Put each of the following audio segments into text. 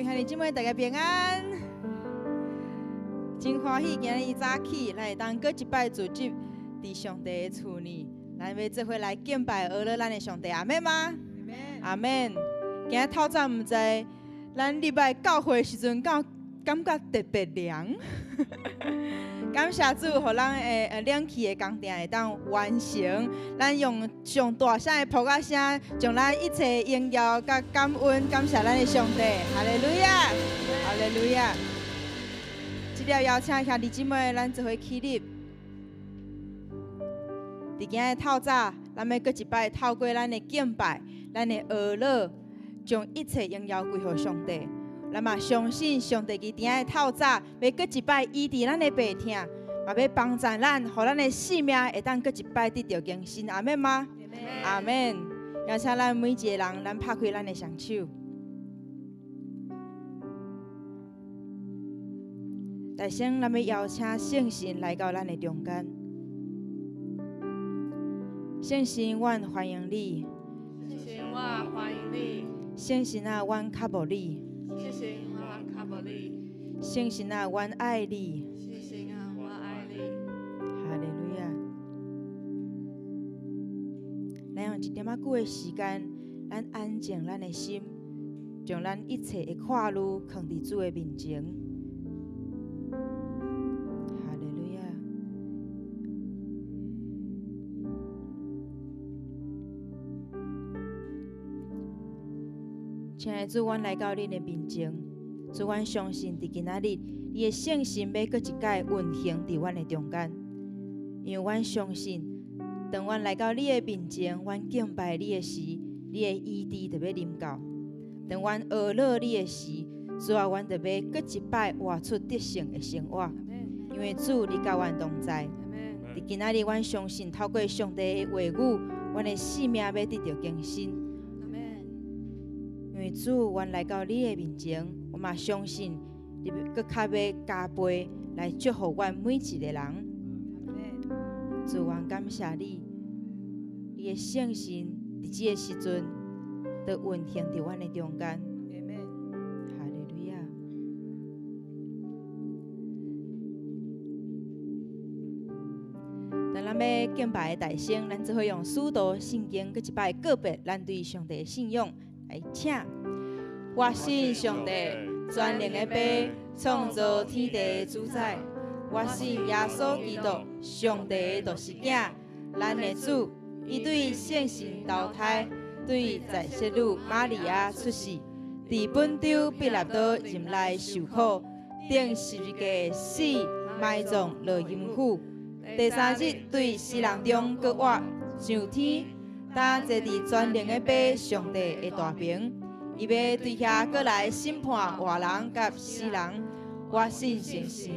兄弟姊妹，大家平安。真歡喜，今日早起，咱會當閣一擺聚集佇上帝的厝裡，咱欲做伙來敬拜阿樂咱的上帝，阿們嗎？阿們。今日透早毋知，咱禮拜教會時陣，敢感覺特別涼。感謝主，予咱的冷氣的工程會當完成。咱用上大聲的噗仔聲，將咱一切榮耀佮感恩，感謝咱的上帝。哈利路亞，哈利路亞。這了邀請兄弟姊妹，咱做伙起立。佇今日透早，咱欲閣一擺透過咱的敬拜，咱的哀樂，將一切榮耀歸予上帝。咱嘛相信上帝佇今日透早，欲閣一擺醫治咱的病痛，嘛欲幫助咱，予咱的性命會當閣一擺得著更新。阿們嗎？阿們。邀請咱每一个人，咱拍開咱的雙手。首先，咱欲邀請聖神來到咱的中間。聖神，阮歡迎你。聖神，我歡迎你。聖神啊，阮渴慕你。聖神，我渴慕你。聖神啊，阮愛你。聖神啊，我愛你。哈利路亞。咱用一點仔久的時間，咱安靜咱的心，將咱一切的掛慮囥佇主的面前。哈利路亞。親愛的主，阮來到恁的面前，主，阮相信佇今仔日，你的聖神欲閣一擺運行佇阮的中間，因為阮相信，當阮來到你的面前，阮敬拜你的時，你的醫治就欲臨到；當阮阿樂你的時，主啊，阮就欲閣一擺活出得勝的生活。因為主，你佮阮同在。佇今仔日，阮相信透過上帝的話語，阮的性命欲得著更新。因為主，阮來到你的面前，我嘛相信你閣較欲加倍來祝福阮每一个人。主，阮感謝你，你的聖神佇這个時陣都運行佇阮的中間。哈利路亞。當咱欲敬拜的大聲，咱做伙用使徒信經，閣一擺告白咱對上帝的信仰。來，請我信上帝，全能的父，創造天地的主宰。我信耶穌基督，上帝的獨生囝，咱的主。伊對聖神投胎，對在聖女瑪利亞出世，佇本丟彼拉多任內受苦，釘十字架死，埋葬落陰府。第三日對死人中閣活，上天。擔坐佇全能的父上帝的大爿，伊欲對遐閣來審判活人佮死人。我信聖神，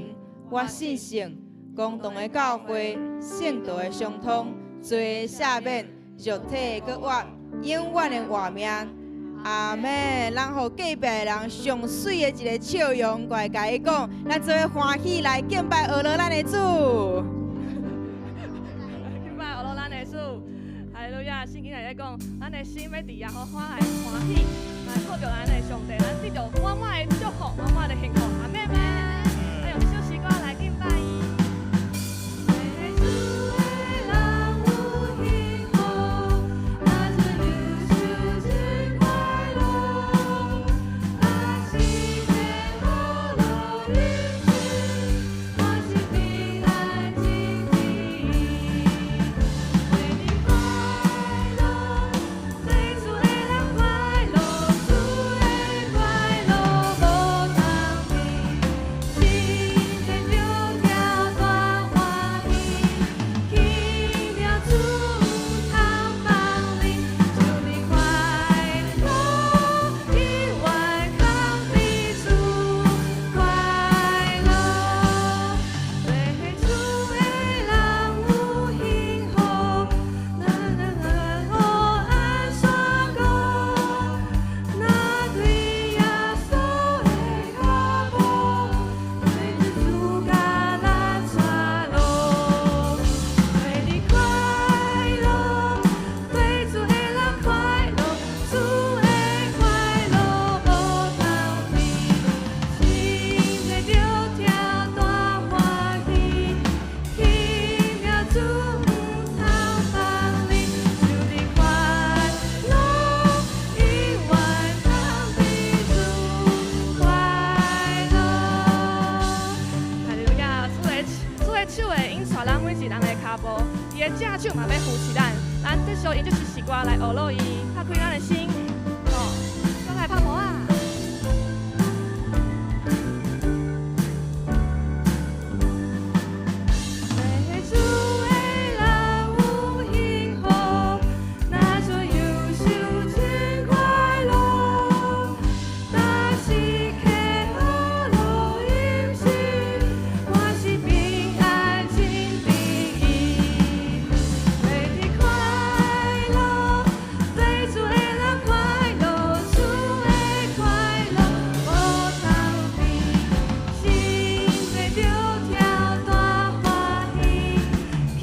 我信聖公同的教會，聖徒的相通，罪的赦免，肉體的閣活，永遠的活命。阿們，咱予隔壁的人上媠的一个笑容，過來共伊講，咱做伙歡喜來敬拜阿樂咱的主。敬拜阿樂咱的主。哈利路亞！聖經內底講，咱的心欲佇耶和華來歡喜，來靠著咱的上帝，咱得著滿滿的祝福，滿滿的幸福。阿們。咱用這首詩歌來敬拜伊。快樂，伊的正手嘛欲扶持咱，咱得著𪜶這首詩歌來學落伊，拍開咱的心，吼，閣來拍鼓仔。對主的人有幸福，若做憂愁真快樂，若是客好路飲食，我是平安真得意。對佇快樂，對主的人快樂，主的快樂無通比，心內著跳大歡喜，奇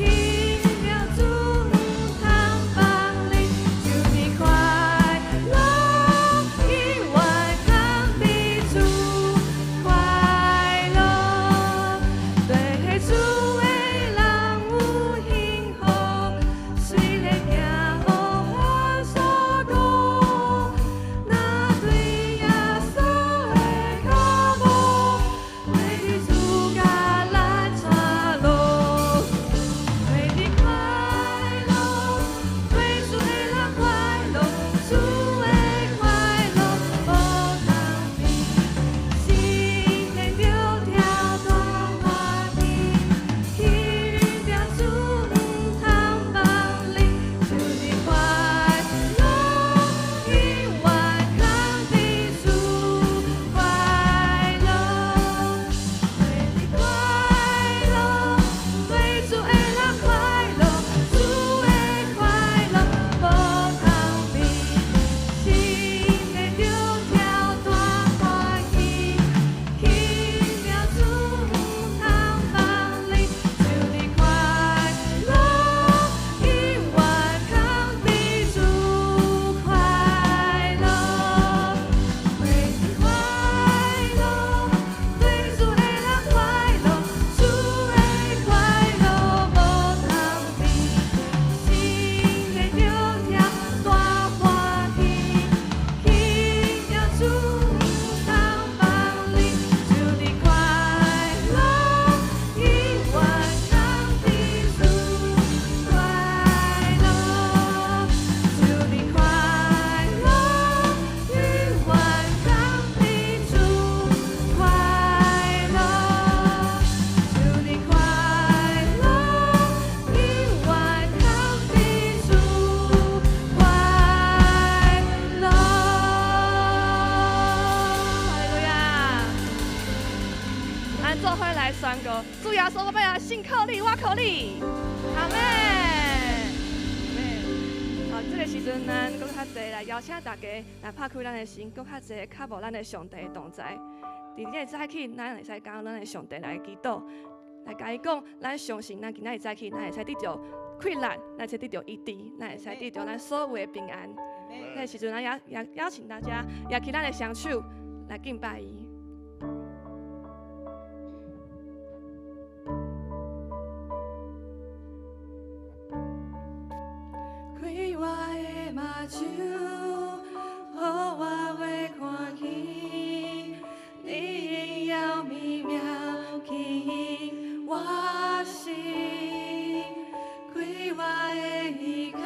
妙主毋通放你，就佇快樂，永遠扛佇主快樂。對主的人有幸福，雖然行烏寒山谷，若對耶穌的腳步，對佇主共咱帶路。對佇快樂，對主的人快樂，主的快樂無通比，心內著跳大歡喜，奇妙主毋通放你，就佇快樂，永遠扛佇主快樂。對佇快樂，對主的人快樂，主的快樂無通比，心內著跳大歡喜，奇妙主毋通放你，就佇快樂，永遠扛佇主快樂。對佇快樂，對主的人快樂，主的快樂無通比，心內著跳大歡喜，奇妙主毋通放你，就佇快樂，永遠扛佇主快樂，就佇快樂，永遠扛佇主快樂，就佇快樂，永遠扛佇主快樂。哈利路亞！咱做伙來宣告，主耶穌，我欲來信靠你，我靠你，阿們。阿們。好，這個時陣，咱閣較濟來邀請大家來拍開咱的心，閣較濟渴慕咱的上帝的同在。佇這個早起，咱會使共咱的上帝來祈禱，來共伊講，咱相信咱今仔日早起，咱會使得著氣力，咱會使得著醫治，咱會使得著咱所有的平安。這個時陣，咱也邀請大家，舉起咱的雙手來敬拜伊。開我的目睭，予我會看見你榮耀美妙吸引我心。開我的耳孔，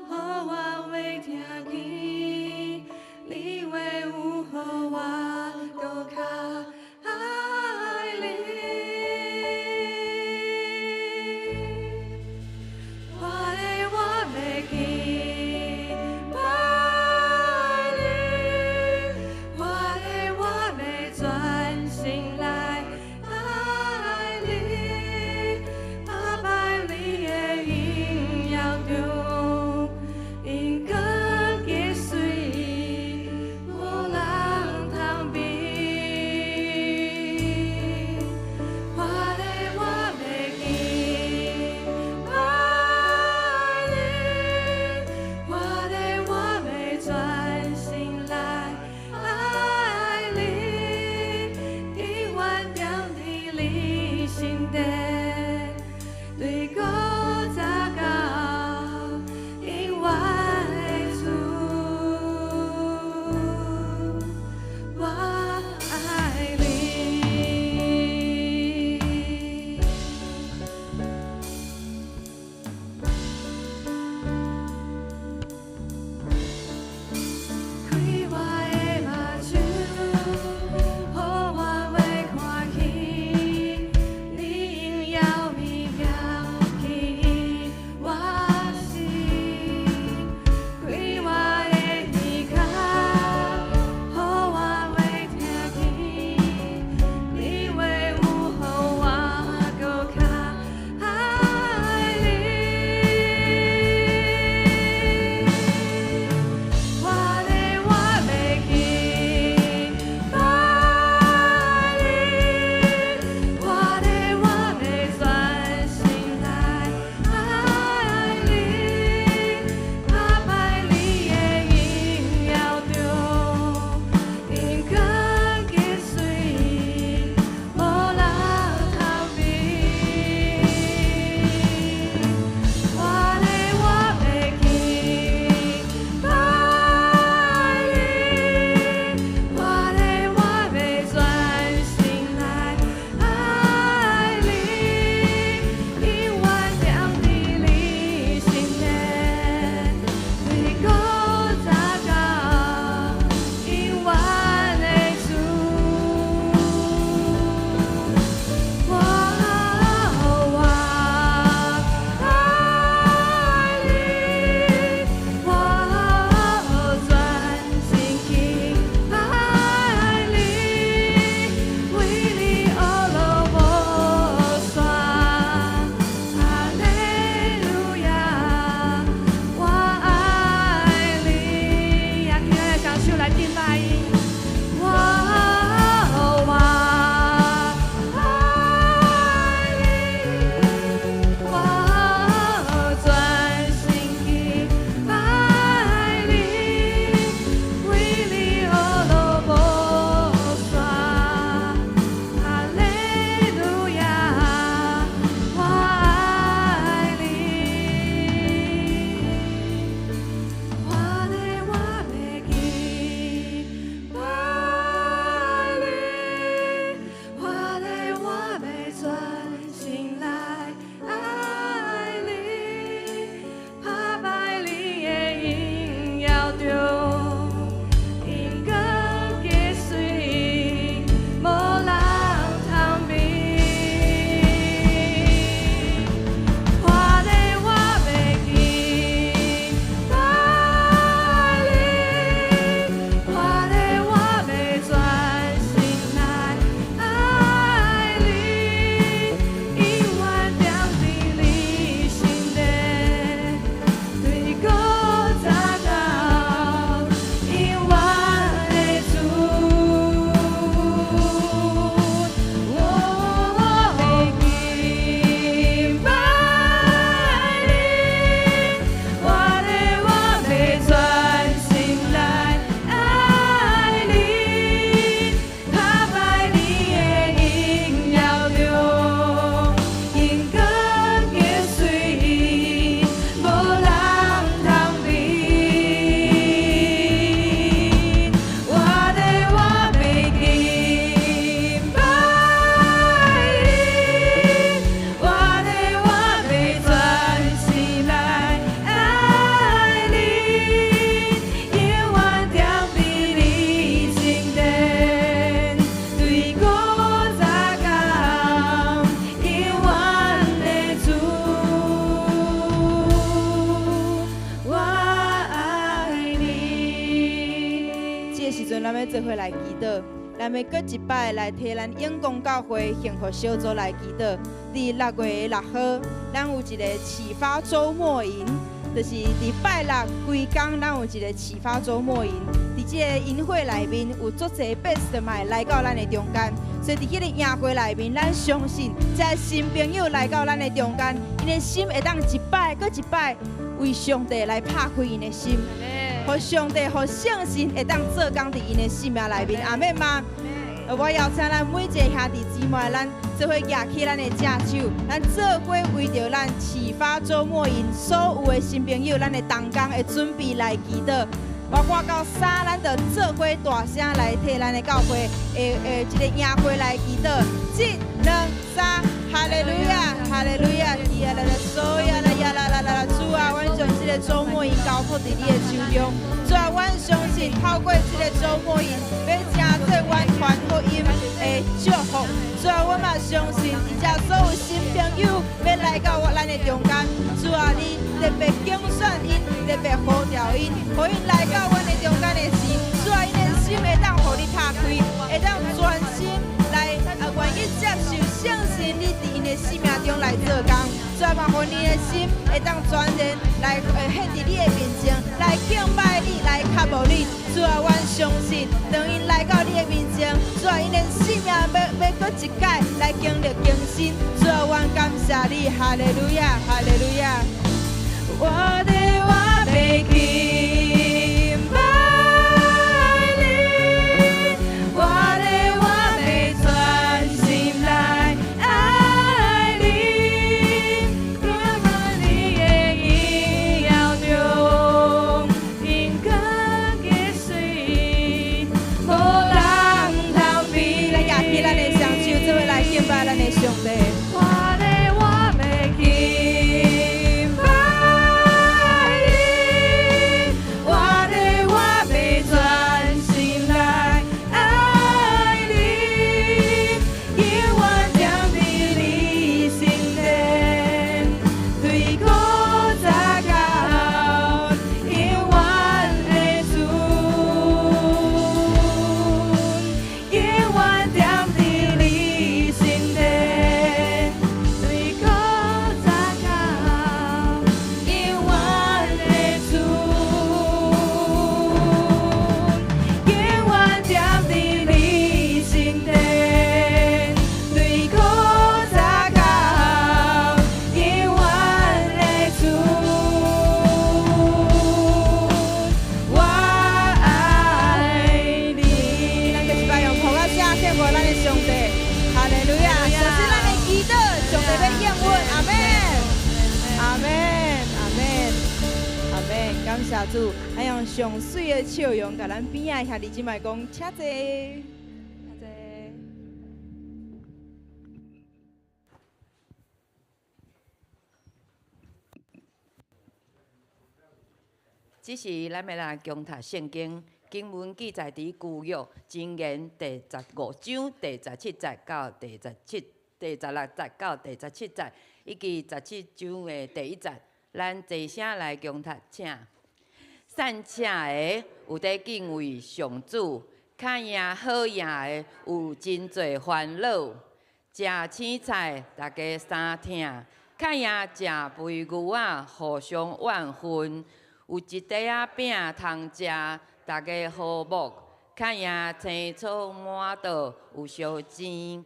予我會聽見你話有予我閣較愛你。我的我袂記，欲做伙來祈禱，咱欲閣一擺來替咱永光教會幸福小組來祈禱。佇6月6號，咱有一個啟發週末營，就是佇拜六規工，咱有一個啟發週末營。佇這個營會內面，有足濟 best 嘛會來到咱的中間，所以佇彼个營會內面，咱相信這新朋友來到咱的中間，𪜶的心會當一擺閣一擺為上帝來拍開𪜶的心。予上帝、予聖神會當做工佇𪜶的生命內面，阿們嗎？我邀請咱每一个兄弟姊妹，咱做伙舉起咱的正手，咱做伙為著咱啟發週末營所有的新朋友，咱的同工的準備來祈禱。我看到三，咱就做伙大聲來替咱的教會的這個營會來祈禱。一、兩、三，哈利路亞，哈利路亞，呀啦啦，所呀啦呀啦啦啦啦，主啊，阮將這個週末營交託佇你的手中。主啊，阮相信透過這個週末營，欲成做阮傳福音的祝福。主啊，阮嘛相信，佇遮所有新朋友欲來到我咱的中間。主啊，你特別揀選𪜶，特別呼召𪜶，予𪜶來到阮的中間的時，主啊，𪜶的心會當予你拍開，會當專心來啊，願意接受聖神你佇𪜶的生命中來做工。主啊，嘛予𪜶的心會當全然來獻佇你的面前，來敬拜你，來渴慕你。主啊，阮相信，當𪜶來到你的面前，主啊，𪜶的生命欲閣一擺來經歷更新。主啊，阮感謝你，哈利路亞，哈利路亞。我的我欲敬拜你，我的我欲專心來愛你，踮佇你的榮耀中，天國的水，無人通比。來舉起咱的雙手，做伙來敬拜咱的上帝。我的我欲敬拜你，我的我欲專心來愛你，永遠踮佇你身邊，對古早到永遠的主，永遠踮佇你身邊，對古早到永遠的主，永遠踮佇你身邊，對古早到永遠的主，我愛你。咱閣一擺用噗仔聲獻予咱的上帝，哈利路亞！相信咱的祈禱，上帝欲應允，阿們，阿們，阿們，阿們，感謝主，咱用上媠的笑容，共咱邊仔的兄弟姊妹講，請坐。請坐。這時咱欲來共讀聖經，經文記載佇舊約箴言第15章第17節到第16節到第17節，以及17章的第1節。咱齊聲來共讀，請。散赤的有佇敬畏上主，較贏好贏的有真濟煩惱。食青菜，逐家衫疼；較贏食肥牛仔，互相怨恨。有一塊仔餅通食，逐家和睦；較贏青草滿桌，有相爭。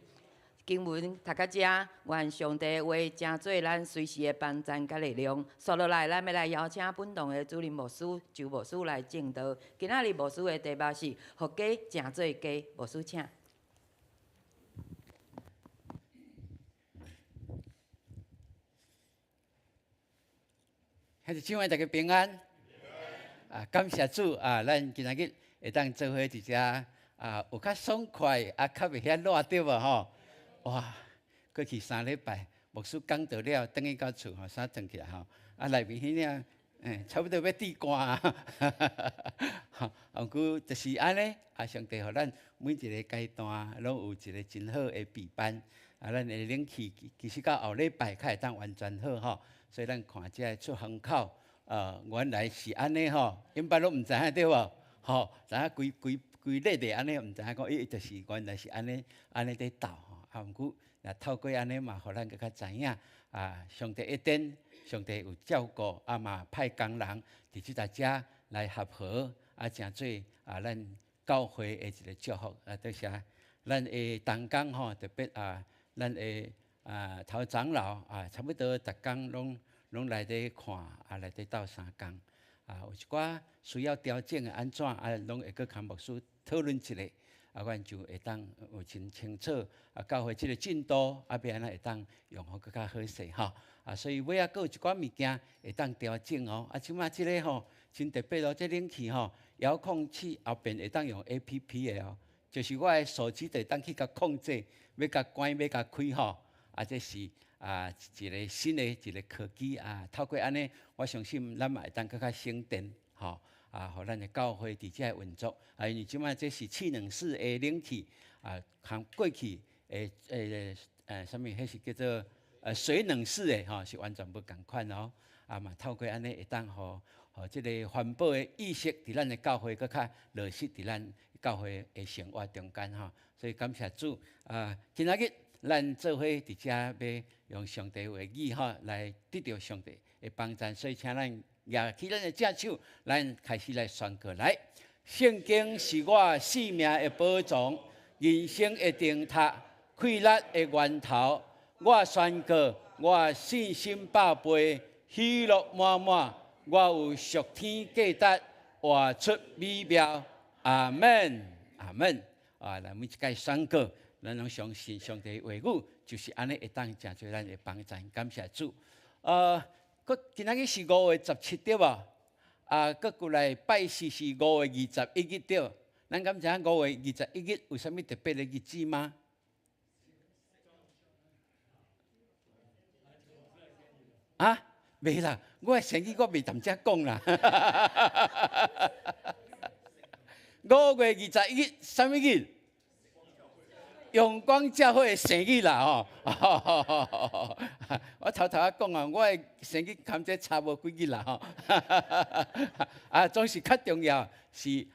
經文讀到遮，願上帝話成做咱隨時的幫贊佮力量。紲落來，咱欲來邀請本堂的主任牧師周牧師來證道。今仔日牧師的題目是“予家成做家”，牧師請。兄弟姊妹，大家平安。啊，感謝主啊！咱今仔日會當做伙佇遮啊，有較爽快，啊，較袂遐熱對無吼？哇！過去3禮拜，牧師講道了，轉去到厝吼，衫穿起來吼，啊，內面彼領，差不多欲滴汗啊！吼，毋過就是按呢，啊，上帝予咱每一個階段攏有一個真好的備辦，啊，咱的冷氣其實到後禮拜才會當完全好吼，所以咱看這个出風口，原來是按呢吼，𪜶捌攏毋知影對無？吼，知影規規規列的按呢，毋知影講伊就是原來是按呢按呢佇鬥吼。啊，毋過若透過按呢嘛，予咱閣較知影啊，上帝一定，上帝有照顧，啊嘛派工人佇這搭遮來合和，啊，成做啊咱教會的一個祝福。啊，多謝咱的同工吼，特別啊，咱的啊頭長老啊，差不多逐工攏攏來佇看，啊來佇鬥相共。啊，有一寡需要調整的按怎，啊，攏會閣共牧師討論一下，啊，阮就會當有真清楚，啊，教會這个進度，啊，欲按怎會當用予閣較好勢吼。啊，所以尾仔閣有一寡物件會當調整哦。啊，這擺這个吼真特別哦，這冷氣吼遙控器後邊會當用 APP 的哦，就是我的手機就會當去共控制，欲共關欲共開吼。啊，這是啊一个新的一个科技啊，透過按呢，我相信咱嘛會當閣較省電吼。啊，予咱的教會佇遮運作。啊，因為這擺這是氣冷式的冷氣啊，含過去的的啥物，彼是叫做水冷式的吼，是完全無仝款哦。啊嘛，透過按呢會當予予這个環保的意識佇咱的教會閣較落實佇咱教會的生活中間吼。所以感謝主啊，今仔日咱做伙佇遮欲用上帝話語吼來得著上帝的幫贊，所以請咱舉起咱的正手，咱開始來宣告來。聖經是我性命的寶藏，人生的燈塔，快樂的源頭。我宣告，我信心百倍，喜樂滿滿。我有屬天價值，活出美妙。阿門，阿門。啊，來每一擺宣告，咱攏相信上帝話語，就是按呢會當成做咱的幫贊。感謝主。閣今仔日是5月17對無？啊，閣過來拜四是5月21日對。咱敢知影五月二十一日有啥物特別的日子嗎？啊，袂啦，我的生日我袂踮遮講啦。5月21日，啥物日？陽光教會的生日啦吼！我頭頭仔講啊，我的生日含這差無幾日啦吼。啊，總是較重要是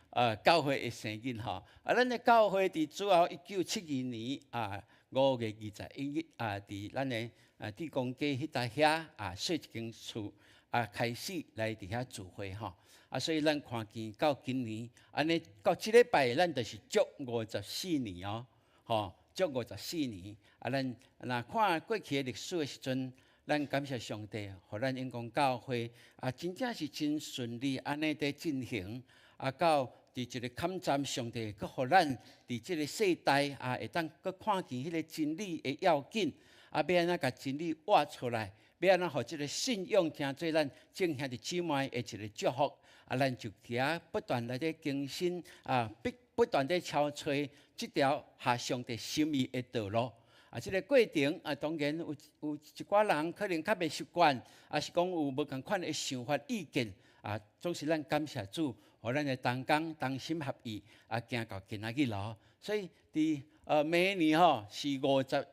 教會的生日吼。啊，咱的教會佇主後1972年啊5月21日啊，佇咱的啊志公街彼搭遐啊設一間厝啊，開始來佇遐聚會吼。啊，所以咱看見到今年，按呢到這禮拜，咱就是足54年哦。吼，足54年，啊，咱若看過去的歷史的時陣，咱感謝上帝，予咱永光教會啊，真正是真順利按呢佇進行，啊，到佇一个坎站，上帝閣予咱佇這个世代啊，會當閣看見彼个真理的要緊，啊，欲按怎共真理活出來，欲按怎予這个信仰成做咱眾兄弟姊妹的一个祝福，啊，咱就佇遐不斷來咧更新啊，不不斷咧敲揣這條合上帝心意的道路。啊，這个過程啊，當然有有一寡人可能較袂習慣，抑是講有無仝款的想法意見。啊，總是咱感謝主，予咱的同工同心合意，啊，行到今仔日咯。所以佇明年吼是55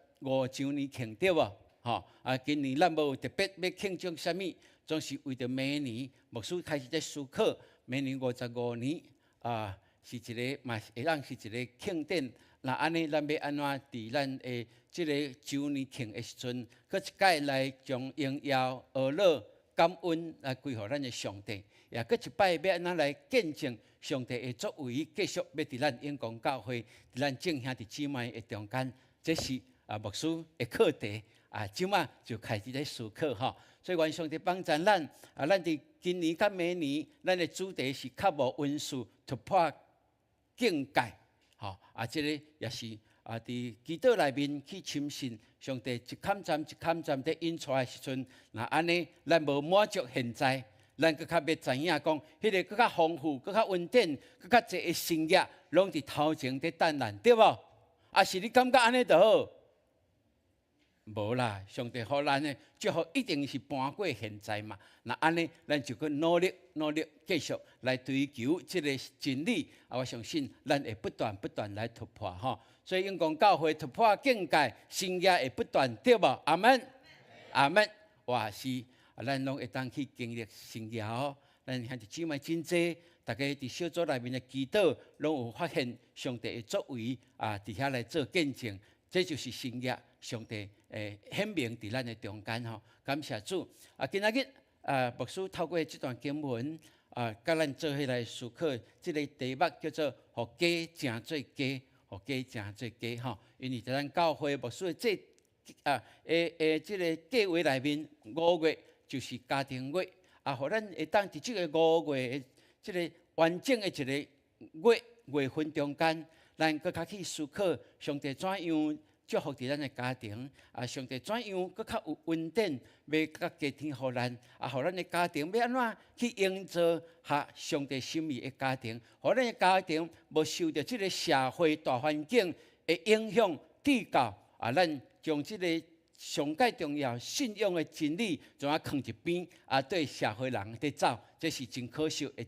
週年慶對無？吼啊，今年咱無特別欲慶祝啥物，總是為著明年牧師開始咧思考，明年55年啊，是一个嘛會當是一个慶典。若按呢，咱欲按怎佇咱的這个週年慶的時陣，閣一擺來將榮耀、呵咾、感恩來歸予咱的上帝，也閣一擺欲按怎來見證上帝的作為，繼續欲佇咱永光教會、佇咱眾兄弟姊妹的中間，這是啊牧師的課題啊，這擺就開始咧思考吼。所以願上帝幫助咱啊，咱佇今年佮明年，咱的主題是較無恩賜突破境界，吼啊，這个也是啊，佇祈禱內面去深信上帝一坎站一坎站佇引帶的時陣，若按呢，咱無滿足現在，咱閣較欲知影講，彼个閣較豐富、閣較穩定、閣較濟的神蹟，攏佇頭前佇等咱，對無？抑是你感覺按呢就好？無啦，上帝予咱的祝福一定是搬過現在嘛。若按呢，咱就閣努力、努力，繼續來追求這个真理。啊，我相信咱會不斷、不斷來突破吼。所以永光教會突破境界，神蹟會不斷對無？阿門，阿門。哇，是，啊，咱攏會當去經歷神蹟哦。咱兄弟姊妹真濟，逐家佇小組內面的祈禱，攏有發現上帝的作為啊，佇遐來做見證，這就是神蹟，上帝會顯明佇咱的中間吼。感謝主！啊，今仔日啊，牧師透過這段經文啊，佮咱做伙來思考這个題目叫做“予家成做家，予家成做家”吼。因為佇咱教會牧師的這啊，的這个計劃內面，五月就是家庭月，啊，予咱會當佇這个五月的這个完整的一个月月份中間，咱閣較去思考上帝怎樣祝福佇咱的家庭，啊，上帝怎樣閣較有恩典，欲佮加添予咱，啊，予咱的家庭欲按怎去營造合上帝心意的家庭，予咱的家庭無受著這个社會大環境的影響，比較啊，咱將這个上蓋重要信仰的真理，將啊囥一邊，啊，對社會人佇走，這是真可惜的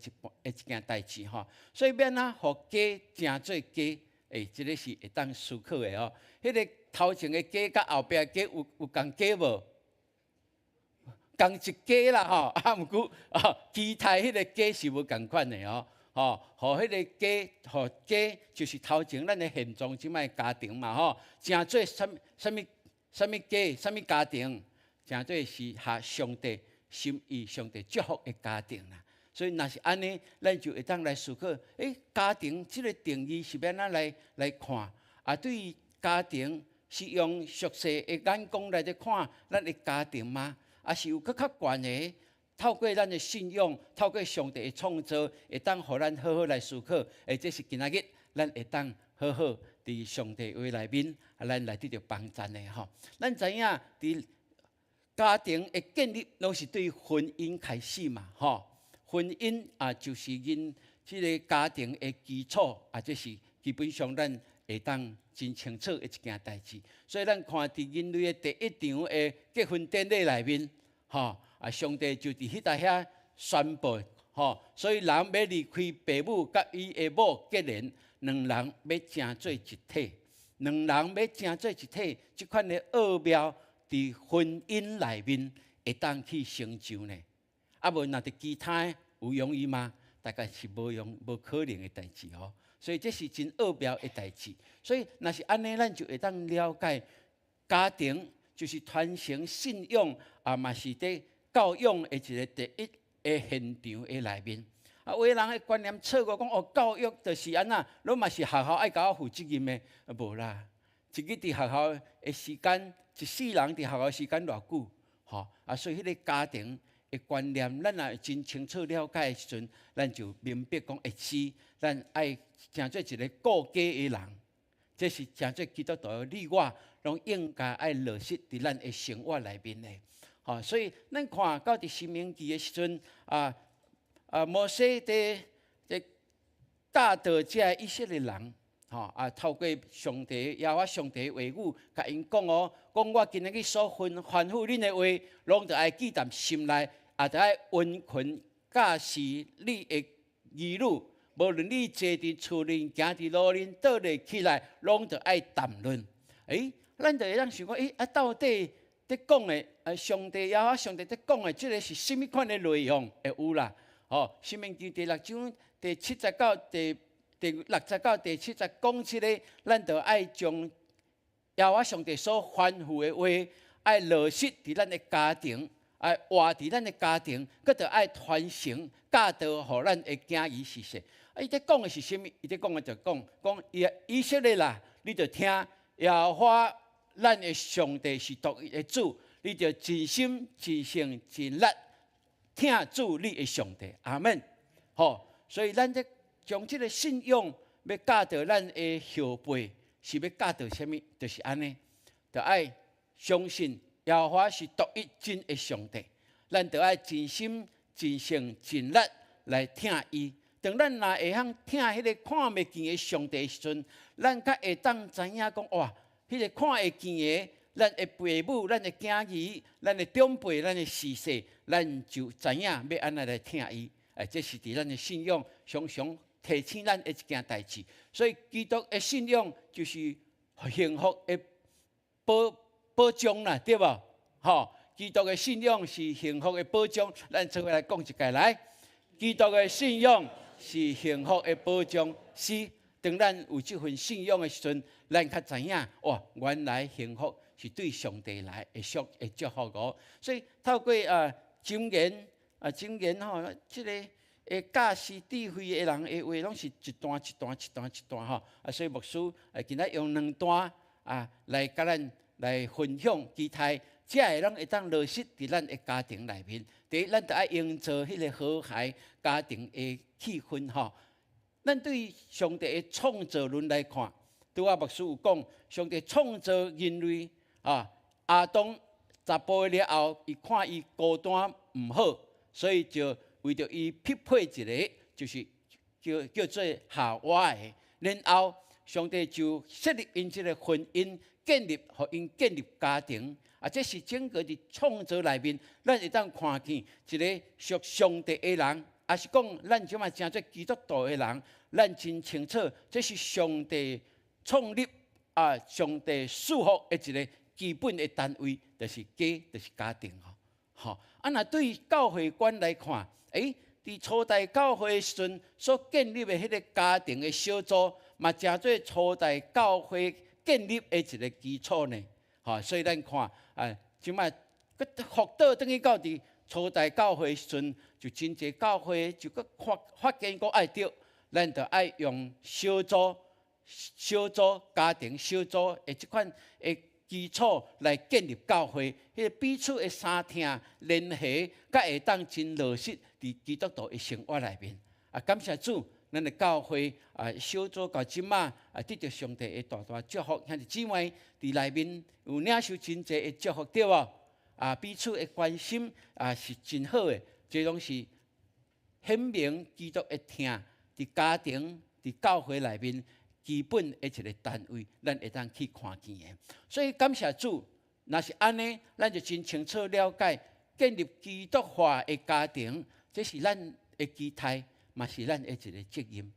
一件代誌吼。所以欲按怎予家成做家，欸，這个是會當思考的哦。彼个頭前的家佮後壁的家有仝家無？仝一家啦吼，啊，毋過啊，其他彼个家是無仝款的哦。吼，予彼个家，予家就是頭前咱的現狀，這擺家庭嘛吼，成做啥物啥物啥物家，啥物家庭，成做是合上帝心意、上帝祝福的家庭啦。所以若是按呢，咱就會當來思考，欸，家庭這个定義是欲按怎來看？啊，對於家庭是用俗世的眼光來咧看咱的家庭嗎？抑是有閣較懸的？透過咱的信仰，透過上帝的創造，會當予咱好好來思考。欸，這是今仔日咱會當好好佇上帝話內面，啊，咱來得著幫贊的吼。咱知影佇家庭的建立，攏是對婚姻開始嘛，吼。婚姻啊，就是𪜶這个家庭的基礎啊，這是基本上咱會當真清楚的一件代誌。所以咱看佇人類的第一場的結婚典禮內面，吼。啊！上帝就佇彼搭遐宣布，吼，所以人欲離開爸母，佮伊的某結連，兩人欲成做一體，兩人欲成做一體，這款的奧妙佇婚姻內面會當去成就呢。啊，無若佇其他有容易嗎？大概是無用、無可能的代誌哦。所以這是真奧妙的代誌。所以若是按呢，咱就會當了解家庭就是傳承信仰，啊嘛是佇教養的一个第一的現場的內面，啊，有的人的觀念錯誤，講哦，教育就是按怎，攏嘛是學校愛共我負責任的，無啦，一日佇學校的時間，一世人佇學校時間偌久，吼，啊，所以彼个家庭的觀念，咱若真清楚了解的時陣，咱就明白講，會是咱愛成做一个顧家的人，這是成做基督徒的你我，攏應該愛落實佇咱的生活內面的。吼，所以咱看到佇申命記的時陣，啊啊，摩西佇佇教導這个以色列人，吼啊，透過上帝耶和華上帝的話語，共𪜶講哦，講我今仔日所吩吩咐恁的話，攏著愛記踮心內，也著愛殷勤教示你的兒女，無論你坐佇厝裡、行佇路裡、倒咧起來，攏著愛談論。欸，咱就會當想講，欸，啊，到底佇講的，上帝耶和華上帝佇講的，這个是啥物款的內容？會有啦，吼，申命記第六章第七節到第六節到第七節講這个，咱著愛將耶和華上帝所吩咐的話，愛落實佇咱的家庭，愛活佇咱的家庭，閣著愛傳承教導予咱的囝兒嗣世。啊，伊佇講的是啥物？伊佇講的就講講以以色列啦，你著聽耶和華咱的上帝是獨一的主，你著盡心、盡性、盡力疼主你的上帝。阿門。吼，所以咱這將這个信仰欲教導咱的後輩，是欲教導啥物？就是按呢，著愛相信耶和華是獨一真的上帝，咱著愛盡心、盡性、盡力來疼伊。當咱若會曉疼彼个看袂見的上帝的時陣，咱較會當知影講哇，彼个看會見的，咱的爸母、咱的囝兒、咱的長輩、咱的嗣世，咱就知影欲按怎來疼伊。哎，這是佇咱的信仰常常提醒咱的一件代誌。所以，基督的信仰就是幸福的保障啦，對無？吼，基督的信仰是幸福的保障。咱做伙來講一擺來，基督的信仰是幸福的保障。是當咱有這份信仰的時陣，咱較知影，哇，原來幸福是對上帝來的祝的祝福哦。所以透過啊箴言啊箴言吼，這个會教示智慧的人的話，攏是一段一段一段一段吼。啊，所以牧師啊，今仔用兩段啊來佮咱來分享，期待這个攏會當落實佇咱的家庭內面。第一，咱著愛營造彼个和諧家庭的氣氛吼。咱對上帝的創造論來看，拄仔牧師有講，上帝創造人類啊，亞當查埔了後，伊看伊孤單毋好，所以就為著伊匹配一个，就是叫做夏娃的。然後上帝就設立𪜶這个婚姻，建立予𪜶建立家庭。啊，這是整個佇創造內面，咱會當看見一个屬上帝的人，抑是講咱這馬成做基督徒的人，咱真清楚，這是上帝創立啊，上帝賜福的一个基本的單位，就是家，就是家庭吼。吼，啊，若對教會觀來看，佇初代教會的時陣所建立的彼個家庭的小組，嘛成做初代教會建立的一个基礎呢。吼，所以咱看啊，這擺閣復倒轉去到佇初代教會時陣，就真濟教會就閣發現講愛對，咱著愛用小組、小組家庭小組的這款的基礎來建立教會，彼个彼此的相疼聯繫，才會當真落實佇基督徒的生活內面。啊，感謝主，咱的教會啊，小組到這馬啊，得著上帝的大大祝福，兄弟姊妹佇內面有領受真濟的祝福，對無？啊，彼此的關心啊是真好的，這攏是顯明基督的疼，佇家庭、佇教會內面基本的一个單位，咱會當去看見的。所以感謝主，若是按呢，咱就真清楚了解建立基督化的家庭，這是咱的期待，嘛是咱的一个責任。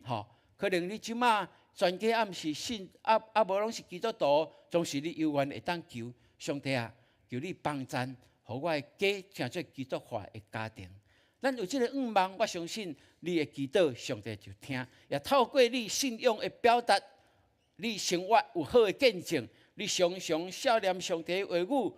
吼，可能你這馬全家猶毋是信，猶猶無攏是基督徒，總是你猶原會當求上帝啊，求你幫贊，予我的家成做基督化的家庭。咱有這个願望，我相信你的祈禱，上帝就聽。也透過你信仰的表達，你生活有好的見證，你常常默念上帝的話語，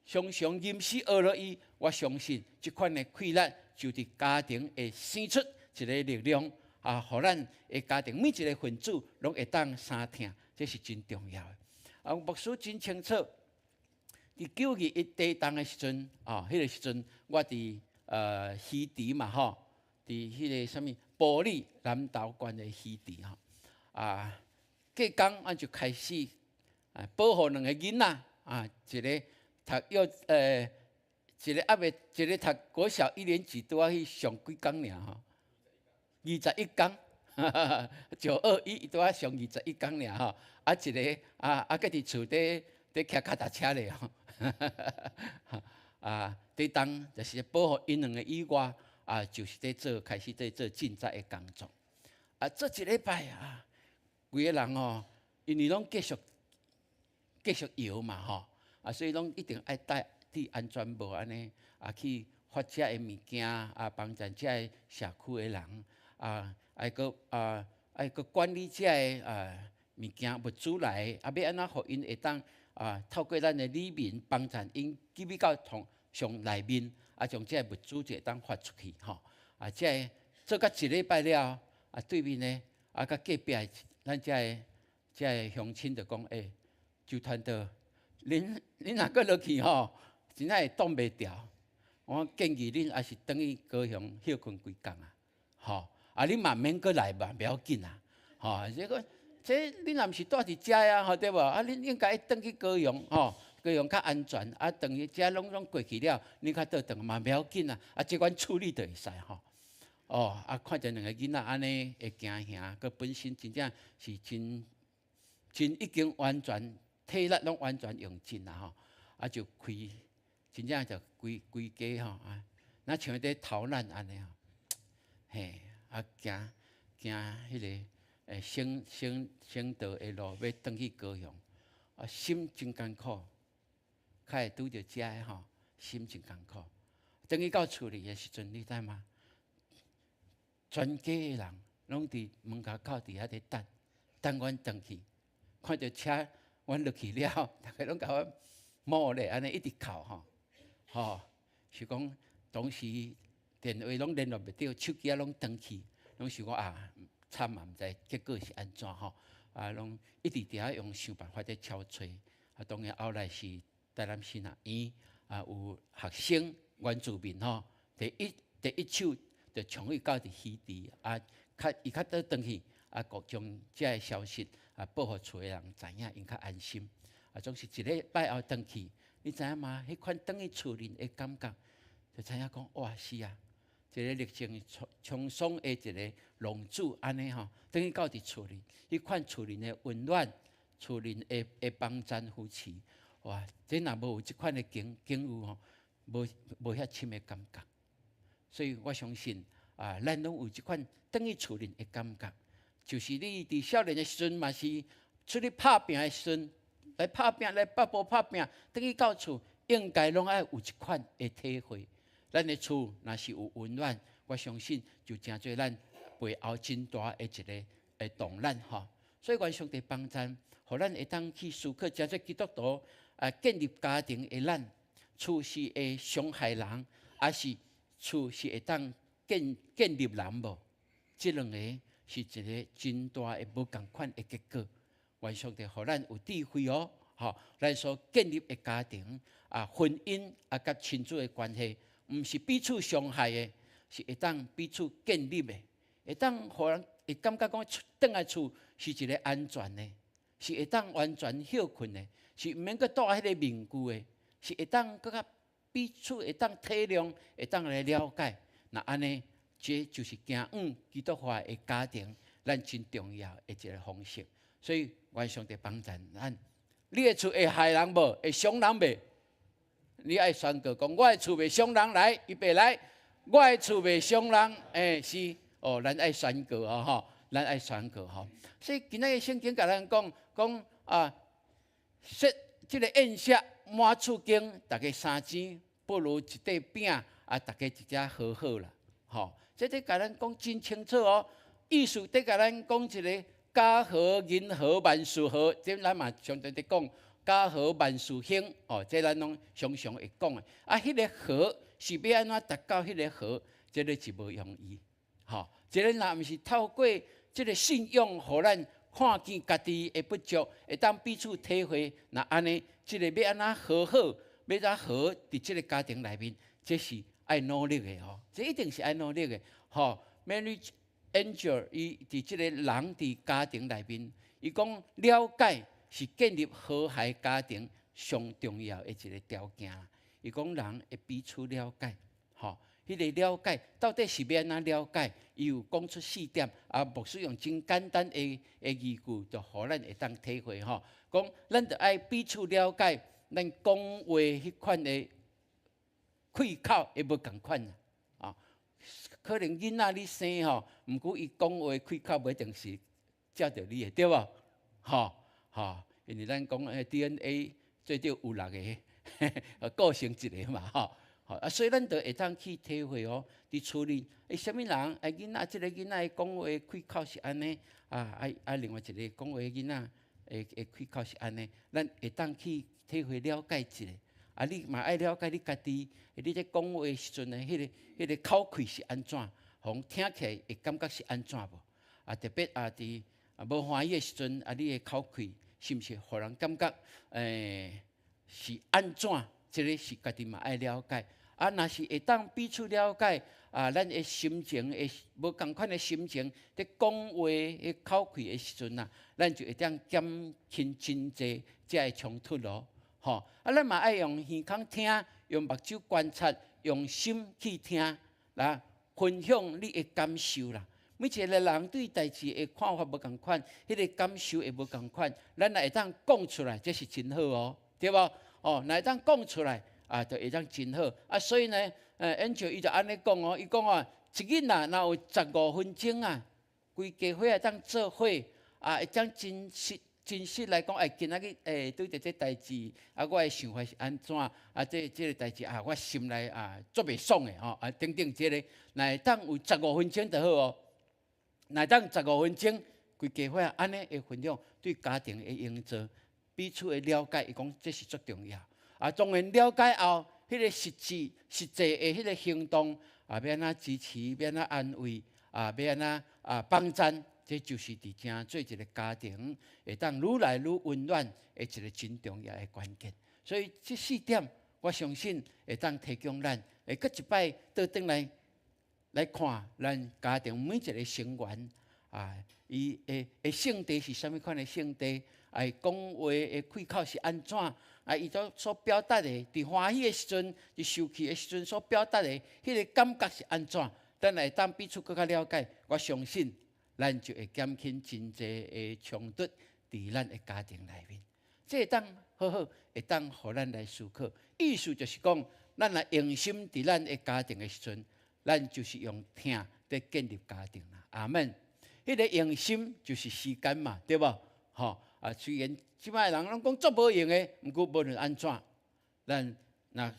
常常吟詩學落伊，我相信這款的氣力就佇家庭會生出一个力量啊，予咱的家庭每一个分子攏會當相疼，這是真重要的。啊，牧師真清楚，佇9·21地動的時陣，啊，彼个時陣我佇魚池嘛吼，佇彼个啥物埔里南投縣的魚池吼，啊，隔工阮就開始啊保護兩个囡仔啊，一个讀幼一个猶未，一个讀國小一年級，拄仔去上幾工爾吼，二十一工，9·21拄仔上二十一工爾吼，啊一个啊啊閣佇厝底佇騎腳踏車咧吼，啊，地動就是保護𪜶兩个以外，啊，就是佇做開始佇做賑災的工作。啊，做一禮拜啊，規个人吼，因為攏繼續繼續搖嘛吼，啊，所以攏一定愛戴戴安全帽按呢，啊，去發遮的物件，啊，幫助遮的社區的人，啊，愛閣啊，愛閣管理遮的啊物件物資來，啊，欲按怎予𪜶會當啊，透過咱的里民幫助𪜶入去到同上內面，啊，將這个物資就會當發出去吼。啊，這个做甲一禮拜了，啊，對面呢，啊，佮隔壁咱遮的遮的鄉親就講，欸，周傳道，恁若閣落去吼，真正會擋袂牢。我建議恁抑是轉去高雄歇睏幾工啊，吼，啊，恁嘛免閣來嘛，袂要緊啊，吼，這个這恁若毋是住佇遮啊，吼對無？啊，恁應該轉去高雄，吼，高雄較安全。啊，轉去遮攏總過去了，恁較倒轉嘛袂要緊啊。啊，這款處理就會使吼。哦，啊，看著兩个囡仔按呢會驚嚇，閣本身真正是真真已經完全體力攏完全用盡啦吼。啊，就開真正就規規家吼啊，若像佇逃難按呢吼，嘿，啊，行行彼个省道的路，欲轉去高雄，啊，心真艱苦，較會拄著遮的吼，心真艱苦。轉去到厝裡的時陣，你知嗎？全家的人攏佇門跤口佇遐咧等，等阮轉去，看著車阮落去了，逐家攏共阮摸咧，按呢一直哭吼，吼，是講當時電話攏聯絡袂著，手機仔攏斷去，攏想講啊，慘啊，毋知結果是按怎吼，啊，攏一直佇遐用想辦法咧敲揣，啊，當然後來是台南神學院啊，有學生原住民吼，第一手就衝去到佇魚池，啊，較伊較早轉去，啊，閣將這个消息啊報予厝的人知影，𪜶較安心。啊，總是一禮拜後轉去，你知影嗎？彼款轉去厝裡的感覺，就知影講哇是啊，一個歷經滄桑的一個浪子按呢吼，轉去到佇厝裡，彼款厝裡的溫暖，厝裡的幫贊扶持，哇！這若無有這款的境遇吼，無遐深的感覺。所以我相信啊，咱攏有這款轉去厝裡的感覺，就是你佇少年的時陣嘛是出去拍拚的時陣，來拍拚來北部拍拚，轉去到厝應該攏愛有這款的體會。咱的厝若是有溫暖，我相信就成做咱背後真大的一個的動力吼。所以願上帝幫贊，予咱會當去思考，成做基督徒啊，建立家庭的咱，厝是會傷害人，抑是厝是會當建立人無？這兩個是一個真大的無仝款的結果。願上帝予咱有智慧哦，吼，咱所建立的家庭啊，婚姻啊，佮親子的關係，毋是彼此傷害的，是會當彼此建立的，會當予人會感覺講轉來厝是一個安全的，是會當完全歇睏的，是毋免閣戴彼个面具的，是會當閣較彼此會當體諒，會當來了解。若按呢，這就是行向基督化的家庭，咱真重要的一個方式。所以，願上帝幫贊咱。你的厝會害人無？會傷人袂？你愛宣告講，我的厝袂傷人來，預備來。我的厝袂傷人，欸，是哦，咱愛宣告哦，吼，咱愛宣告吼。所以今仔日聖經共咱講講啊，設這個宴席滿厝間，逐家三錢，不如一塊餅啊，逐家一隻和好啦，吼。這咧共咱講真清楚哦，意思佇共咱講一個家和人和萬事和，這咱嘛常常佇講家和萬事興哦，這咱攏常常會講的。啊，彼個和是欲按怎達到彼個和？這个是無容易，吼。這个若毋是透過這个信仰，予咱看見家己的不足，會當彼此體會。若按呢，這个欲按怎和好，欲怎和佇這个家庭內面，這是愛努力的吼，這一定是愛努力的吼。Mary Angel 伊佇這个人佇家庭內面，伊講了解是建立和諧家庭上重要的一個條件。伊講人會彼此了解，吼，彼个了解到底是欲按怎了解？伊有講出四點，啊，牧師用真簡單的語句，就予咱會當體會吼。講咱著愛彼此了解，咱講話彼款的開口會無仝款啊。可能囡仔你生吼，毋過伊講話開口無一定是照著你的，對無？吼吼，因為咱講的 DNA 最少有六个，構成一個嘛，吼。啊，所以咱就會當去體會哦，佇厝裡，欸，啥物人，啊，囡仔，這个囡仔講話開口是按呢，啊啊啊，另外一个講話囡仔的開口是按呢，咱會當去體會了解一下。啊，你嘛愛了解你家己，你咧講話時陣的彼个口氣是按怎，予人聽起來會感覺是按怎無？啊，特別啊，佇無歡喜的時陣，啊，你的口氣是毋是予人感覺是按怎？這个是家己嘛愛了解。啊，若是會當彼此了解，啊，咱的心情會無仝款的心情，佇講話的口氣的時陣啊，咱就會當減輕真濟這个衝突咯，吼！啊，咱嘛愛用耳孔聽，用目睭觀察，用心去聽，來分享你的感受啦。每一個人對代誌的看法無仝款，彼个感受會無仝款，咱若會當講出來，這是真好哦，對無？哦，若會當講出來。啊，就會當真好啊！所以呢，Angel 伊就按呢講哦，伊講啊，一囡仔若有15分鐘啊，規家伙會當做伙啊，會當真實、真實來講，哎，今仔日對著這代誌，啊，我的想法是按怎？啊，這個代誌啊，我心內啊足袂爽的吼，啊等等這個，若會當有十五分鐘就好哦。若會當十五分鐘，規家伙按呢的分享，對家庭的營造，彼此的了解，伊講這是足重要。啊，當然了解後，彼個實際的彼個行動，啊，欲按怎支持，欲按怎安慰，啊，欲按怎啊幫贊。這就是佇成做一個家庭會當愈來愈溫暖的一個真重要的關鍵。所以這四點，我相信會當提供咱會閣一擺倒轉來來看咱家庭每一個成員啊，伊的性地是啥物款的性地，啊，伊講話的開口是按怎，啊，伊所表達的，佇歡喜的時陣，佇受氣的時陣所表達的彼個感覺是按怎，咱會當彼此閣較了解，我相信，咱就會減輕真濟的衝突佇咱的家庭內面。這會當好好會當予咱來思考。意思就是講，咱若用心佇咱的家庭的時陣，咱就是用疼佇建立家庭啦。阿門。彼個用心就是時間嘛，對無？吼啊，雖然這擺人攏講足無閒的，毋過無論按怎，咱若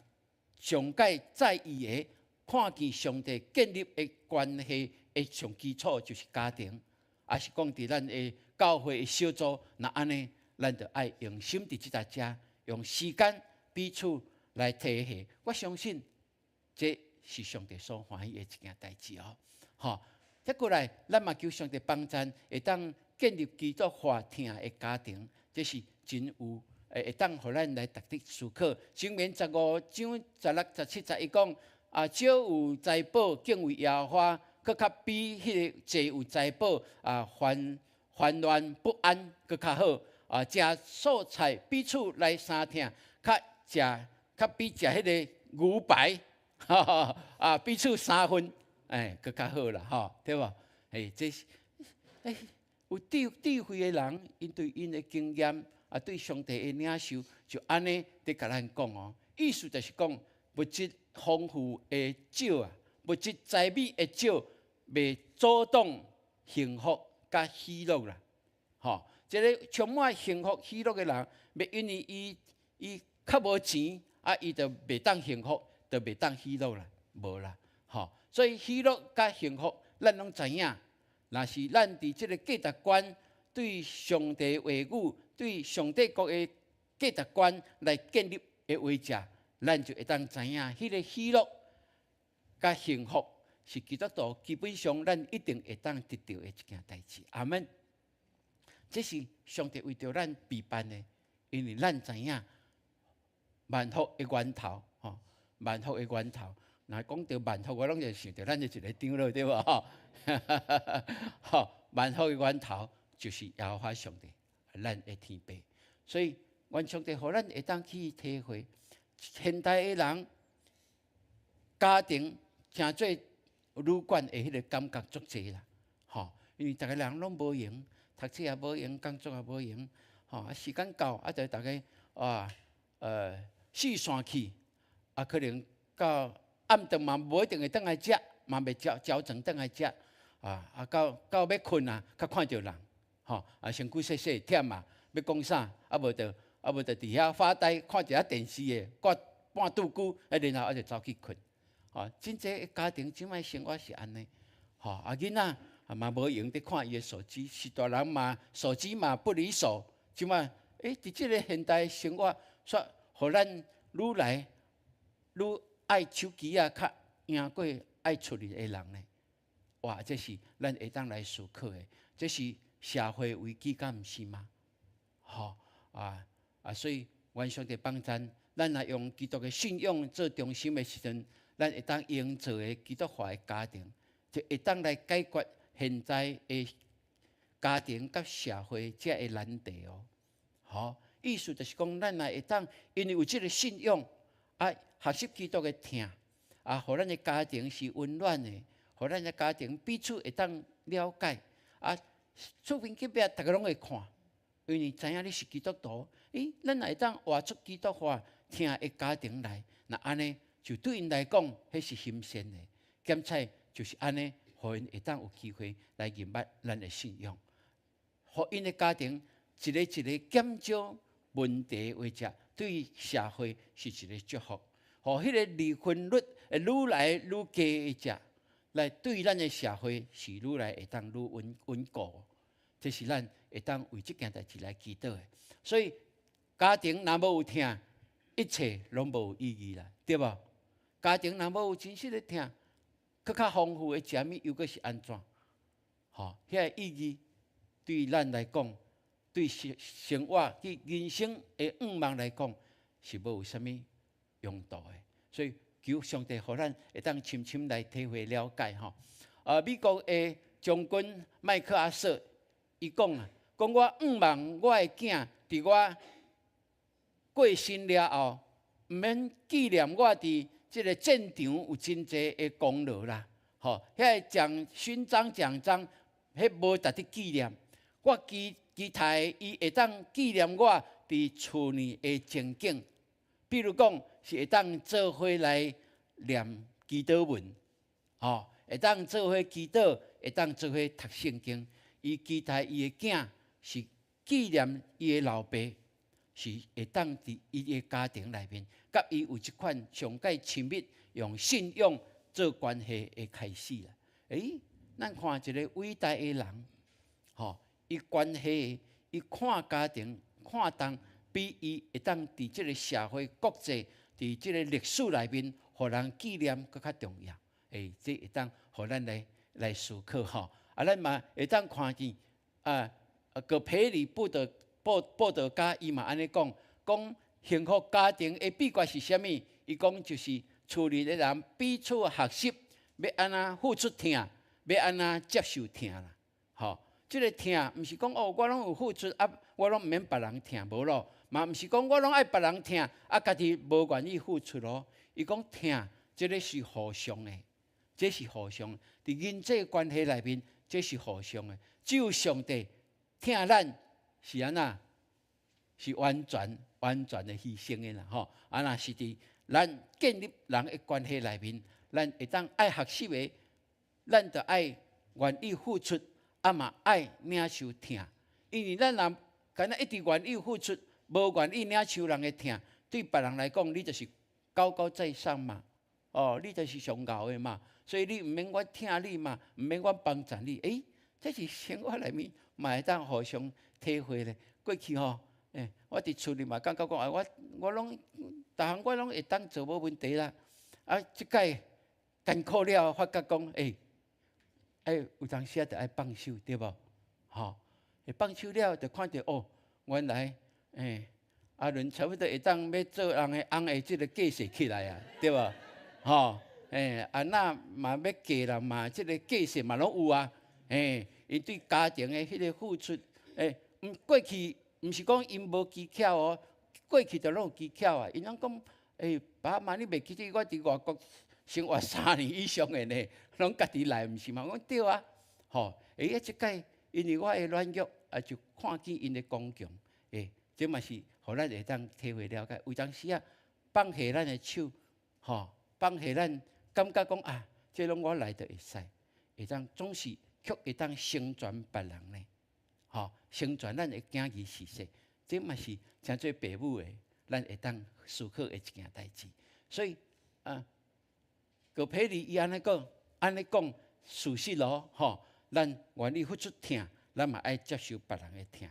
上蓋在意的，看見上帝建立的關係的上基礎就是家庭，抑是講佇咱的教會的小組，若按呢，咱就愛用心佇這搭遮，用時間彼此來體會。我相信這是上帝所歡喜的一件代誌哦。吼，再過來，咱嘛求上帝幫贊，會當建立基督化疼的家庭，這是真有會當予咱來值得思考。箴言15章16、17節，伊講啊，少有財寶敬畏耶和華，閣較比彼個濟有財寶啊，煩煩亂不安，閣較好。啊，食素菜彼此來相疼，較食較比食彼個牛排，啊，彼此相分，哎，閣較好啦，吼，對無？哎，這是哎，有智慧的人，𪜶對𪜶的經驗啊，對上帝的領受，就按呢佇共咱講哦。意思就是講，物質豐富的少啊，物質財美的少，袂阻擋幸福佮喜樂啦，吼。這個充滿幸福喜樂的人，袂因為伊較無錢，啊，伊就袂當幸福，就袂當喜樂啦，無啦，吼。所以喜樂佮幸福，咱攏知影。若是咱佇這個價值觀對上帝話語、對上帝國的價值觀來建立的話者，咱就會當知影，彼個喜樂佮幸福是基督徒基本上咱一定會當得著的一件代誌。阿門。這是上帝為著咱備辦的，因為咱知影萬福的源頭，吼，萬福的源頭。若講著萬福，我攏就想著咱的一個長老，對無？吼，吼，萬福的源頭就是耶和華上帝，咱的天父。所以，願上帝予咱會當去體會，現代的人家庭成做旅館的彼個感覺足濟啦，吼，因為逐个人攏無閒。讀冊也無閒，工作也無閒，吼啊時間到啊，就逐家啊，四散去，啊可能到暗頓嘛無一定會轉來食，嘛袂朝朝早轉來食，啊到欲睏啊，較看著人，吼啊身軀細細忝啊，欲講啥，啊無就佇遐發呆，看一下電視的，掛半肚龜，啊然後啊就走去睏，吼真濟家庭這擺生活是按呢，吼啊囡仔。啊嘛無閒佇看伊的手機，是大人嘛手機嘛不離手，這擺佇這个現代生活，煞予咱愈來愈愛手機啊，較贏過愛出去的人呢。哇，這是咱會當來思考的，這是社會危機，敢毋是嗎？吼啊啊！所以願上帝幫贊，咱若用基督的信仰做中心的時陣，咱會當營造的基督化的家庭，就會當來解決現在的家庭佮社會這个難題哦。吼，意思就是講，咱若會當因為有這个信仰，啊，學習基督的疼，啊，予咱的家庭是溫暖的，予咱的家庭彼此會當了解，啊，厝邊隔壁逐个攏會看，因為知影你是基督徒，咦，咱若會當活出基督化疼的家庭來，若按呢，就對𪜶來講，彼是新鮮的，檢採就是按呢，予𪜶會當有機會來認捌咱的信仰，予𪜶的家庭一个一个減少問題或者對社會是一個祝福。予彼個離婚率會愈來愈低的者，來對咱的社會是愈來會當愈穩穩固。這是咱會當為這件代誌來祈禱的。所以家庭若無有疼，一切攏無意義啦，對無？家庭若無有真實的疼，閣較豐富的食物又閣是按怎？吼，遐個意義對咱來講，對生生活去人生的願望來講，是無有啥物用途的。所以求上帝予咱會當深深來體會了解吼。美國的將軍麥克阿瑟，伊講啊，講我願望我的囝佇我過身了後，毋免紀念我佇這个戰場有真濟的功勞啦，吼，遐个獎勳章獎章，彼無值得紀念。我期期待伊會當紀念我佇厝內的情景，比如講是會當做伙來念祈禱文，吼，會當做伙祈禱，會當做伙讀聖經。伊期待伊的囝是紀念伊的老爸，是會當佇伊的家庭內面，佮伊有這款上蓋親密，用信仰做關係的開始啦。欸，咱看一個偉大的人，吼，伊關係，伊看家庭看重，比伊會當佇這个社會國際，佇這个歷史內面，予人紀念閣較重要。欸，這會當予咱來來思考吼。啊，咱嘛會當看見啊，葛培理布道布布道家伊嘛按呢講，講幸福家庭的秘訣是啥物？伊講就是厝裡的人彼此學習，欲按怎付出疼，欲按怎接受疼啦。吼，這个疼毋是講哦，我攏有付出啊，我攏毋免別人疼，無咯。嘛毋是講我攏愛別人疼，啊，家己無願意付出咯。伊講疼，這个是互相的，這是互相。佇人際關係內面，這是互相的。只有上帝疼咱是按怎？是完全完全的犧牲的啦，吼！啊，若是佇咱建立人的關係內面，咱會當愛學習的，咱就愛願意付出，啊嘛愛領受疼。因為咱若敢若一直願意付出，無願意領受人的疼，對別人來講，你就是高高在上嘛，哦，你就是上𠢕的嘛，所以你毋免我疼你嘛，毋免我幫助你。欸，這是生活內面嘛會當互相體會咧。過去吼，欸，我佇厝裡嘛感覺講啊，我我攏逐項我攏會當做無問題啦。啊，這擺艱苦了，發覺講，欸，欸，有當時啊，著愛放手，對無？吼，會放手了，就看著哦，原來，欸，阿倫差不多會當欲做人的翁的這个計勢起來啊，對無？吼，欸，啊那嘛欲嫁人嘛，這个計勢嘛攏有啊，欸，𪜶對家庭的彼个付出，欸，毋過去毋是講𪜶無技巧哦，過去就攏有技巧啊，𪜶攏講，欸，爸媽你袂記得我佇外國生活3年以上的呢，攏家己來，毋是嗎？我講對啊，吼，欸，啊，這擺因為我的軟弱，啊，就看見𪜶的剛強，欸，這嘛是予咱會當體會了解。有當時啊，放下咱的手，吼，放下咱感覺講啊，這攏我來就會使，會當總是卻會當成全別人呢，吼，成全咱的囝兒是說，這嘛是成做爸母的，咱會當思考的一件代誌。所以啊，葛培理伊按呢講，按呢講事實咯，吼，咱願意付出疼，咱嘛愛接受別人的疼，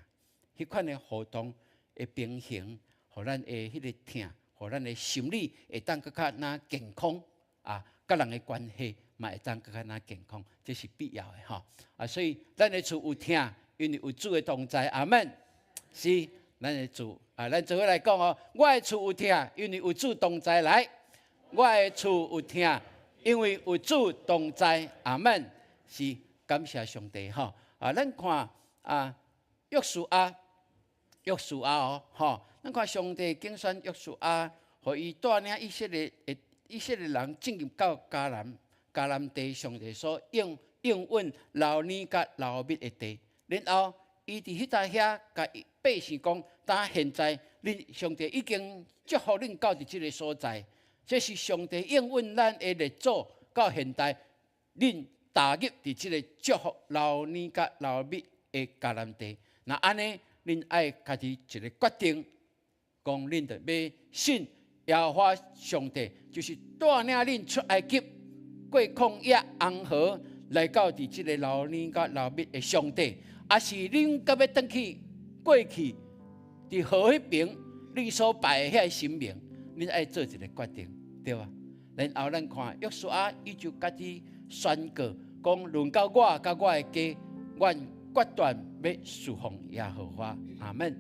彼款的互動的平衡，予咱的彼个疼，予咱的心理會當閣較若健康啊，佮人的關係嘛會當閣較若健康，這是必要的吼。啊，所以咱的厝有疼，因為有主的同在，阿們。是，咱的厝啊，咱做伙來講哦，我的厝有疼，因為有主同在來。我的厝有疼，因為有主同在，阿們。是，感謝上帝吼。啊，咱看啊，約書亞，約書亞哦，吼，咱看上帝揀選約書亞，予伊帶領以色列的以色列人進入到迦南迦南地，上帝所應應允流奶佮流蜜的地。然後，伊佇彼搭遐共百姓講：當現在，恁上帝已經祝福恁到佇這个所在，這是上帝應允咱的列祖到現代，恁踏入佇這个祝福流奶佮流蜜的迦南地。若按呢，恁愛家己一个決定，講恁著欲信耶和華上帝，就是帶領恁出埃及、過曠野、紅河，來到佇這个流奶佮流蜜的上帝，抑是恁閣欲轉去過去佇河彼爿，恁所拜的遐个神明，恁愛做一个決定，對無？然後咱看約書亞，伊就家己宣告講：輪到我佮我的家，阮決斷欲事奉耶和華。阿門。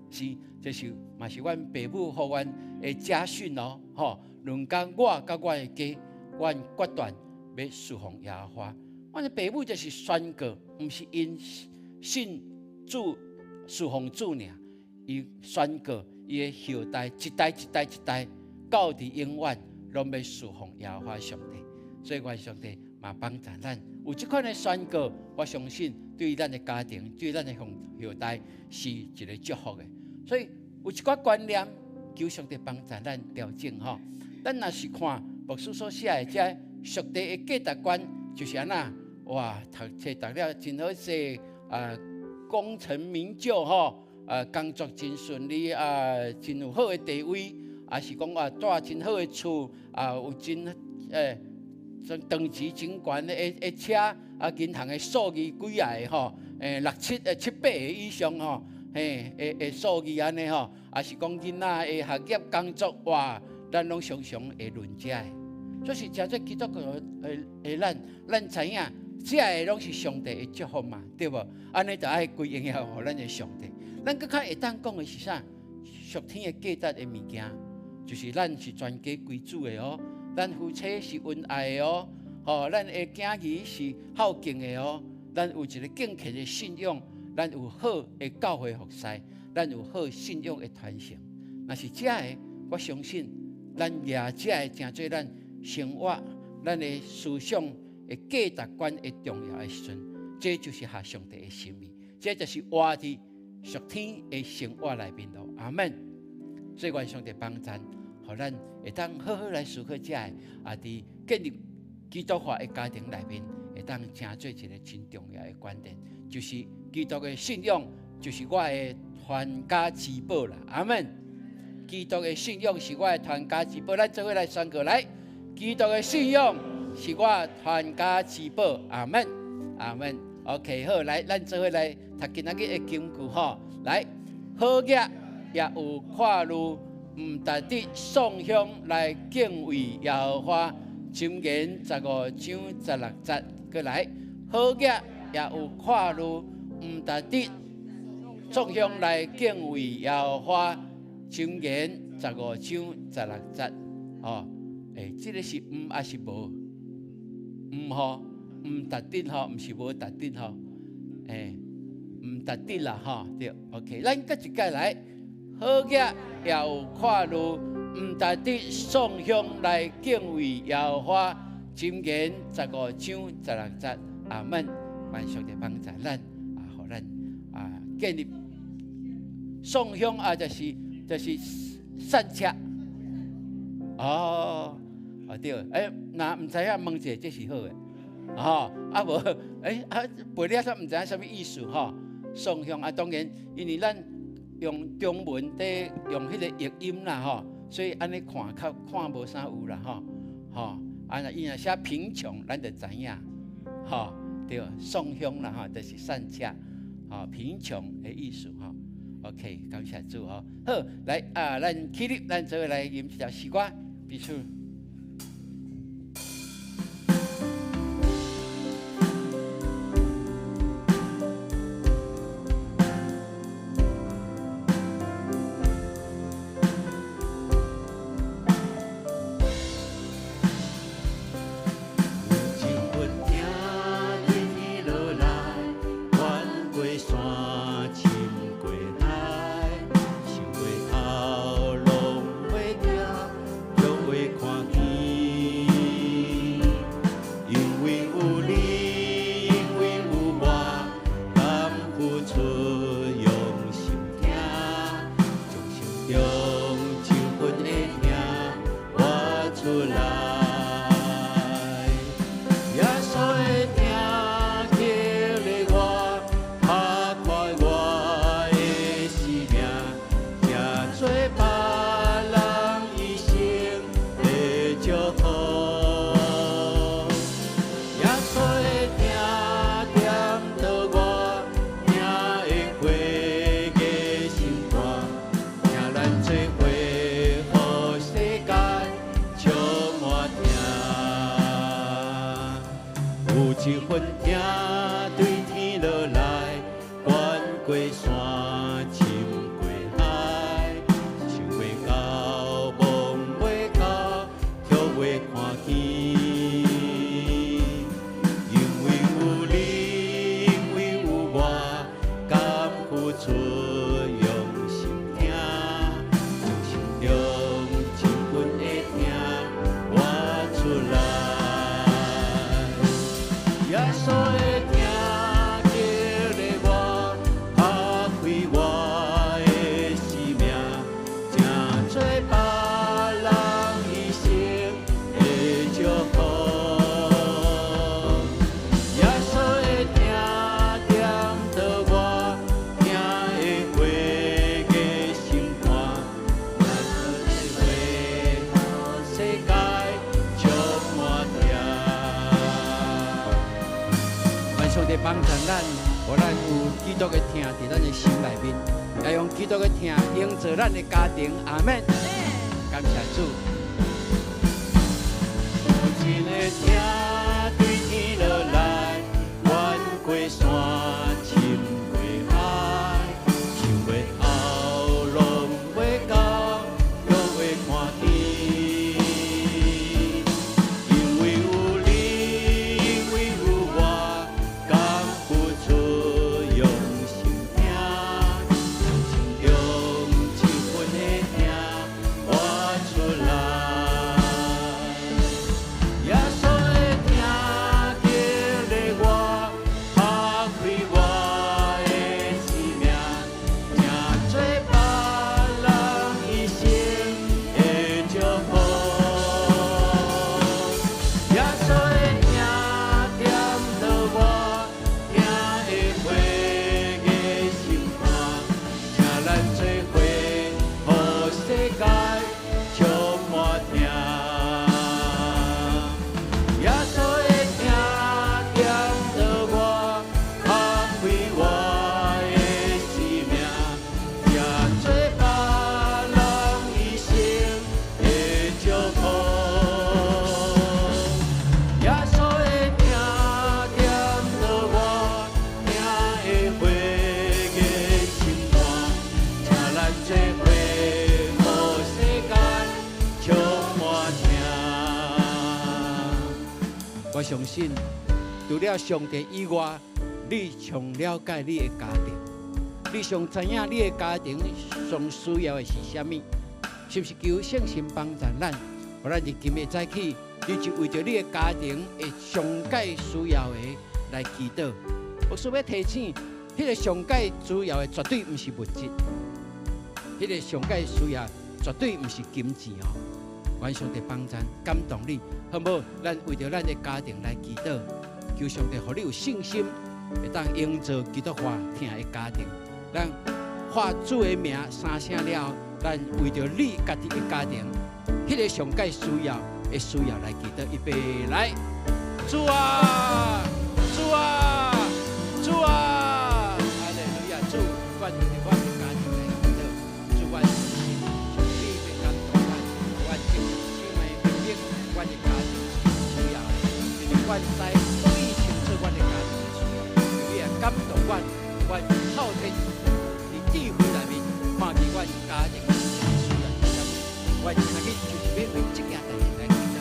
是，這是嘛是阮爸母予阮的家訓哦。吼，輪到我佮我的家，阮決斷欲事奉耶和華。阮的爸母就是宣告，毋是𪜶信主事奉主爾，伊宣告伊的後代一代一代一代到佇永遠。攏欲事奉耶和華上帝，所以願上帝嘛幫助咱有這款的宣告，我相信對咱的家庭、對咱的後代是一个祝福的。所以有一寡觀念，求上帝幫助咱調整吼。咱若是看牧師所寫的這屬地的價值觀，就是按怎哇，讀冊讀了真好勢啊，功成名就吼，啊，工作真順利啊，真有好的地位。抑是講啊，住真好的厝，啊，有真長期真懸的車，啊，銀行的數字幾仔个吼，六七七八個以上吼，嘿，的數字按呢吼，抑是講囡仔的學業工作，哇，咱攏常常會論這个。所以是誠濟基督徒的咱，咱知影，這个攏是上帝的祝福嘛，對無？按呢就愛歸榮耀予咱的上帝。咱閣較會當講的是啥？屬天的價值的物件。就是咱是全家歸主的哦，咱夫妻是恩愛的哦，吼，咱的囝兒是孝敬的哦，咱有一个敬虔的信仰，咱有好的教會服侍，咱有好信仰的傳承。若是這个，我相信咱舉這个成做咱生活、咱的思想的價值觀的重要的時陣，這就是合上帝的心意，這就是活佇屬天的生活內面咯。阿門。所以願上帝幫贊。予咱會當好好來思考這个，啊，佇建立基督化的家庭內面，會當成做一个真重要的觀點，就是基督的信仰就是我的傳家之寶啦。阿門。基督的信仰是我的傳家之寶，咱做伙來宣告來，基督的信仰是我傳家之寶。阿門，阿門。OK，好，來，咱做伙來讀今仔日的金句吼，來，好額也有闊慮。毋值得送香來敬畏耶和華，箴言15章16節，閣來，好額也有闊慮，毋值得送香來敬畏耶和華，箴言15章16節。哦，欸，這个是毋抑是無？毋吼，毋值得吼，毋是無值得吼，欸，毋值得啦吼，對，OK，咱閣一擺來。好額也有闊慮，毋值得送香來敬畏耶和華。箴言15章16節，阿門。願上帝幫助咱，啊，予咱啊建立送香啊，就是散赤。哦，哦對，欸，若毋知影問一下，這是好的，吼，啊無，欸啊背了煞毋知影啥物意思吼。送香啊，當然，因為咱用中文佇用彼個譯音啦吼，所以按呢看較看無啥有啦吼，吼啊若伊若寫貧窮，咱就知影，吼對，送香啦吼，就是散赤，吼貧窮的意思吼。OK，感謝主吼。好，來啊，咱起立，咱做伙來吟一條詩歌，彼此。有一份疼你天落來，翻過山，深過海，想袂透攏袂驚，有一份疼對天落來，懸過山，深過海，想袂到，望袂到，卻會看見。因為有你，因為有我，甘付出用心聽，將心中這份的疼活出來。耶穌的疼激勵我，拍開我的生命，成做別人一生的祝福。耶穌的疼點著我，疼會火熱心肝，咱做伙予世界充滿疼。願上帝幫助咱，予咱有基督的疼佇咱的心內面，也用基督的疼營造咱的家庭。阿們。感謝主。有一个疼對天落來，懸過山，深過海，想袂透，攏袂到，閣會看見。因為有你，因為有我，甘付出用心聽，將心中這份的疼活出來。耶穌的疼激勵我，拍開我的生命，成做別人一生的祝福。耶穌的疼點著我，疼會火熱心肝，請咱做伙予世界充滿疼。耶穌的疼點著我，拍開我的生命，成做別人一生的祝福。耶穌的疼點著我，疼會火熱心肝，請咱做伙予世界充滿疼。我相信，除了上帝以外，你上了解你的家庭，你上知影你的家庭上需要的是啥物？是毋是求聖神幫助咱，予咱佇今日早起，你就為著你的家庭會上蓋需要的來祈禱。我需欲提醒，彼個上蓋需要的絕對毋是物質，彼個上蓋需要絕對毋是金錢哦。願上帝幫助感動你，好無？咱為著咱的家庭來祈禱，求上帝予你有信心，會當營造基督化疼的家庭。咱喊主的名三聲了後，咱為著你家己的家庭，彼個上蓋需要來祈禱，預備來，主啊，主啊，主啊，哈利路亞，主，阮為著阮的家庭來祈禱，主，阮相信，上帝欲感動阮，阮進入心內明白，阮的家庭是需要的，因為阮知最清楚阮的家庭的需要，你也感動阮，阮透徹佇智慧內面看見阮家庭真正需要是啥物，阮今仔日就是欲為這件代誌來祈禱。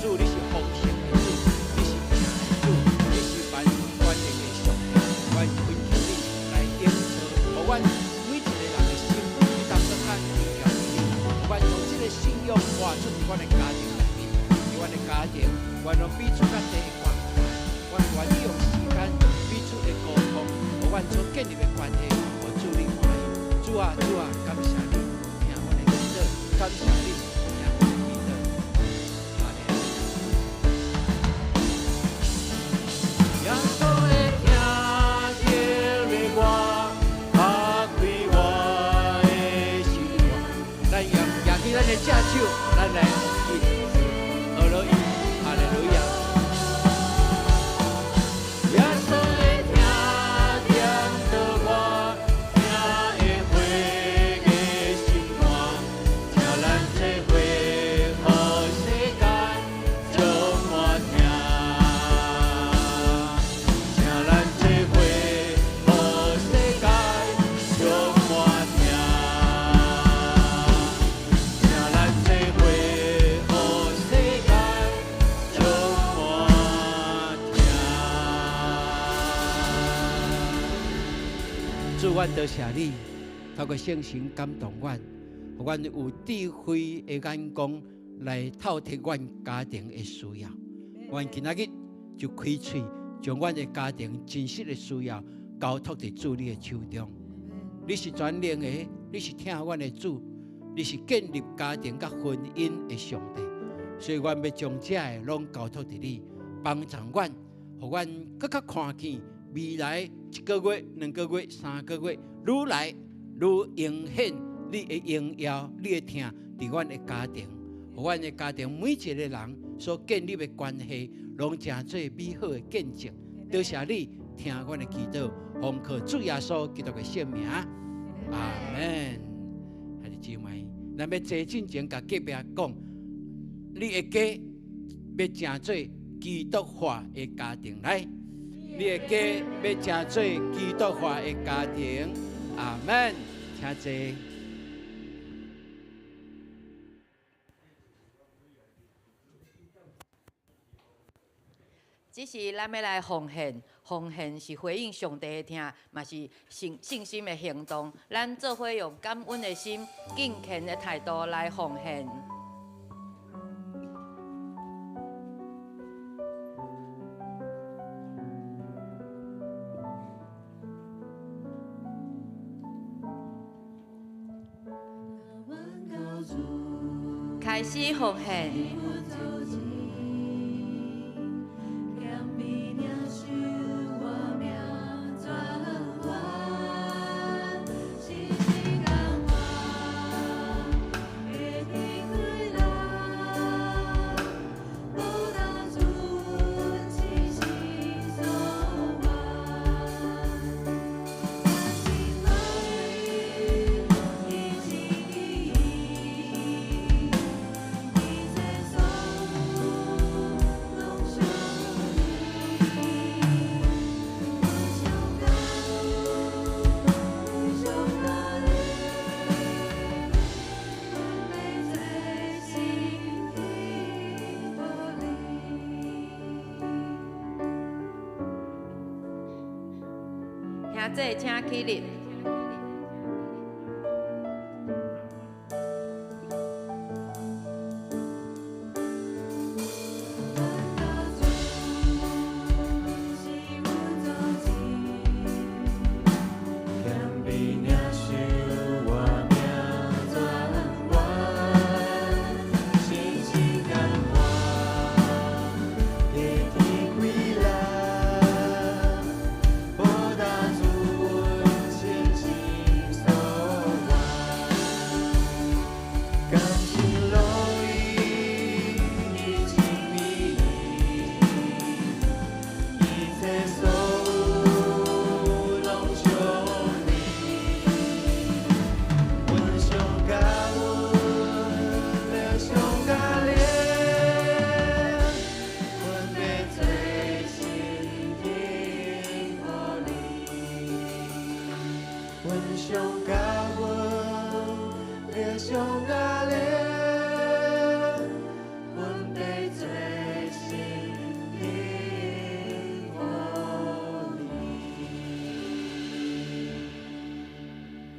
主，你是豐盛的主，你是疼的主，你是萬全能的上帝，阮懇求你來營造，予阮每一個人的心，會當閣較依靠你，予阮將這個信仰活出佇阮的家庭內面，佇阮的家庭，阮攏彼此較濟的關懷，阮願意用時間彼此的溝通，予阮所建立的關係，予主你歡喜。主啊，主啊，感謝你聽阮的祈禱，感謝你聽阮的祈禱。哈利路亞。耶穌的疼激勵我，拍開我的心肝。咱用舉起咱的正手，咱來學落伊，哈利路亞。耶穌的疼點著我，疼會火熱心肝，請咱做伙主，阮多謝你，透過聖神感動阮，予阮有智慧的眼光來透徹阮家庭的需要。阮今仔日就開喙，將阮的家庭真實的需要交託佇主你的手中。你是全能的，你是疼阮的主，你是建立家庭佮婚姻的上帝，所以阮欲將這个攏交託佇你，幫助阮，予阮閣較看見未來一個月、2個月、3個月，愈來愈顯現你的榮耀、你的疼佇阮的家庭，予阮的家庭每一個人所建立的關係，攏成做美好的見證。多謝你聽阮的祈禱，奉靠主耶穌基督的聖名，阿門。兄弟姊妹，咱欲坐進前，共隔壁講，你的家欲成做基督化的家庭來，你的家欲成做基督化的家庭，阿門。請坐。這時咱欲來奉獻，奉獻是回應上帝的疼，嘛是信信心的行動。咱做伙用感恩的心、敬虔的態度來奉獻。開始奉獻。兄弟，請起立。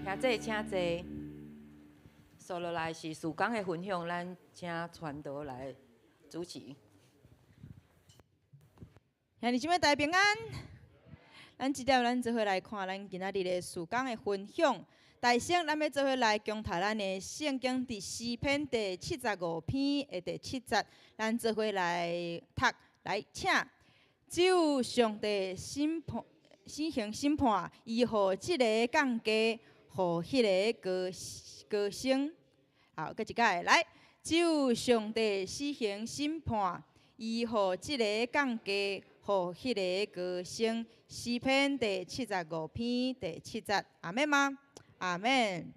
兄弟，請坐。接落來是事工的分享，咱請傳道來主持。兄弟姊妹大家平安。咱這點咱做伙來看咱今仔日的事工的分享。大先，咱欲做伙來恭讀咱的聖經佇詩篇第75篇的第七節，咱做伙來讀來請。只有上帝審判，施行審判，伊予這个降低，予彼个高高升。好，閣一擺來。只有上帝施行審判，伊予這个降低，予彼个高升。詩篇第75篇第七節，阿們嗎？阿們。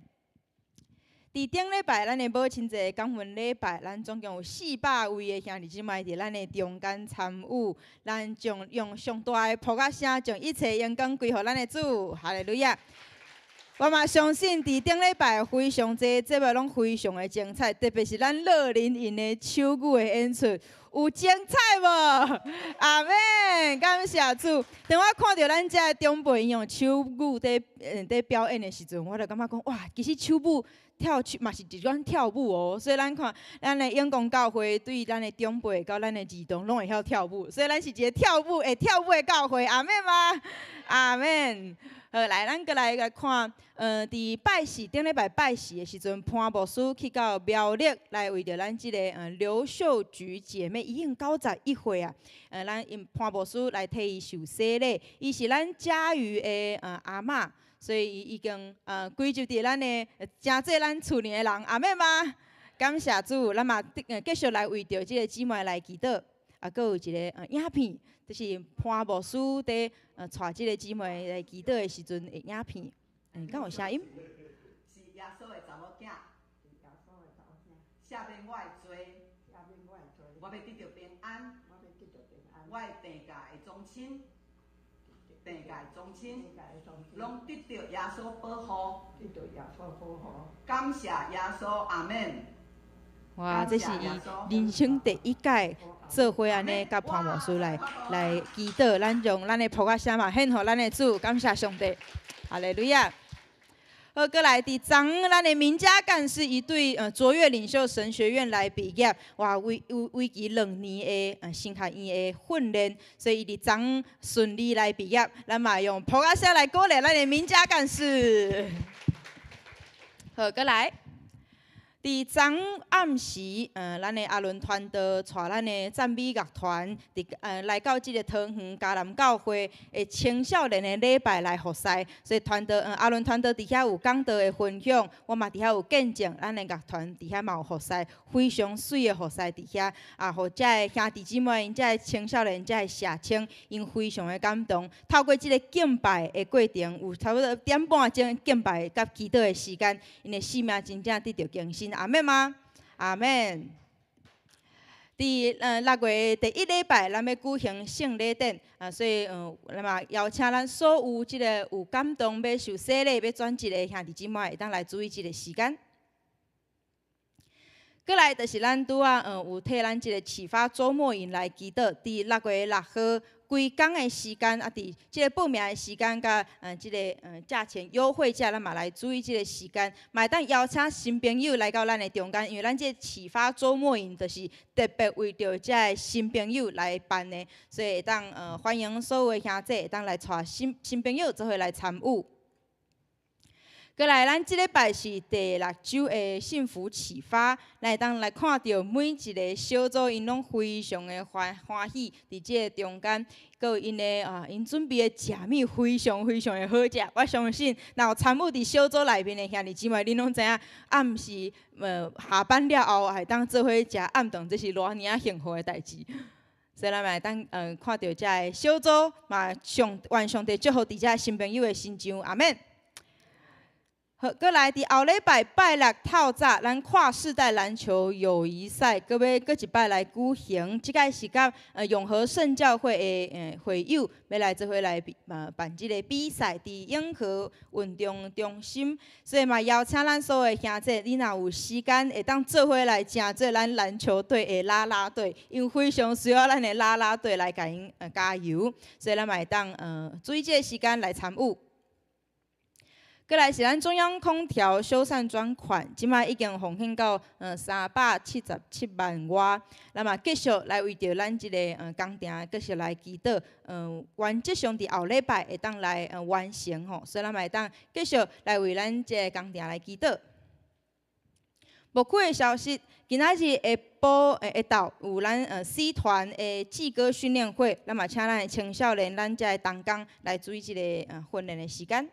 佇頂禮拜，咱的母親節感恩禮拜，咱總共有400位的兄弟姊妹佇咱的中間參與，咱將用上大的噗仔聲，將一切榮光歸予咱的主，哈利路亞。我嘛相信，佇頂禮拜非常濟節目攏非常的精彩，特別是咱樂齡𪜶的手語的演出，有精彩無？阿們，感謝主。當我看著咱遮的長輩𪜶用手語佇表演的時陣，我就感覺講哇，其實手舞跳嘛是一種跳舞哦。所以咱看咱的永光教會對咱的長輩到咱的兒童攏會曉跳舞，所以咱是一个跳舞會跳舞的教會，阿們嗎？阿們。好，來，咱閣來來看，佇拜四頂禮拜拜四的時陣，潘牧師去到苗栗來為著咱這个劉秀菊姐妹，已經91歲啊，咱𪜶潘牧師來替伊受洗禮，伊是咱嘉瑜的阿嬤，所以伊已經歸入佇咱的誠做咱厝裡的人，阿們嗎？感謝主，咱嘛繼續來為著這个姊妹來祈禱，啊，閣有一个影片，這是潘牧師佇帶這個姊妹來祈禱的時陣的影片，敢有聲音？是耶穌的查某囝，赦免我的罪，我欲得著平安，我的病界的宗親，病界的宗親，攏得著耶穌保護，感謝耶穌，阿們。哇，這是伊人生第一擺做伙按呢，佮潘牧師來祈禱，咱用咱的噗仔聲嘛，獻予咱的主，感謝上帝，哈利路亞。好，閣來佇昨咱的名家幹事伊對卓越領袖神學院來畢業，哇，為期2年的神學院的訓練，所以伊佇昨順利來畢業，咱嘛用噗仔聲來鼓勵咱的名家幹事。好，閣來。佇昨暗時，咱的阿倫團隊帶咱的讚美樂團，佇來到這个桃園迦南教會的青少年的禮拜來服侍，所以團隊，阿倫團隊佇遐有講道的分享，我嘛佇遐有見證，咱的樂團佇遐嘛有服侍，非常媠的服侍佇遐，啊，予遮的兄弟姊妹，𪜶遮的青少年，遮的社青，𪜶非常的感動。透過這个敬拜的過程，有差不多點半鐘敬拜佮祈禱的時間，𪜶的生命真正得著更新。阿們嗎？阿們。佇6月第一禮拜，咱欲舉行聖禮典，啊，所以咱嘛邀請咱所有這个有感動欲受洗禮、欲轉職的兄弟姊妹，會當來注意這个時間。閣來就是咱拄仔有替咱這个啟發週末營來祈禱，佇6月6號規工的時間，啊，佇這个報名的時間佮這个價錢優惠價，咱嘛來注意這个時間，嘛會當邀請新朋友來到咱的中間，因為咱這个啟發週末營就是特別為著遮个新朋友來辦的，所以會當歡迎所有的兄弟會當來帶新朋友做伙來參與。閣來，咱這禮拜是第六週的幸福啟發，咱會當來看著每一个小組，𪜶攏非常的歡喜，佇這個中間，閣有𪜶的啊，𪜶準備的食物非常非常的好食。我相信，若有參與佇小組內面的兄弟姊妹，恁攏知影，暗時下班了後，會當做伙食暗頓，這是偌爾仔幸福的代誌。所以咱嘛會當看著遮个小組嘛，上願上帝祝福佇遮新朋友的身上，阿們。好，閣來佇後禮拜拜六透早，咱跨世代籃球友誼賽，閣欲閣一擺來舉行。這擺是佮永和聖教會的會友欲來做伙來比辦這个比賽，佇永和運動中心。所以嘛邀請咱所有的兄弟，你若有時間會當做伙來成做咱籃球隊的啦啦隊，因為非常需要咱的啦啦隊來共𪜶加油。所以咱嘛會當注意這个時間來參與。閣來是咱中央空調修繕專款，這擺已經奉獻到377萬外，咱嘛繼續來為著咱這个工程繼續來祈禱，原則上佇後禮拜會當來完成吼，所以咱嘛會當繼續來為咱這个工程來祈禱。牧區的消息，今仔日下晡下晝有咱C 團的祭歌訓練會，咱嘛請咱的青少年、咱遮的同工來注意這个訓練的時間。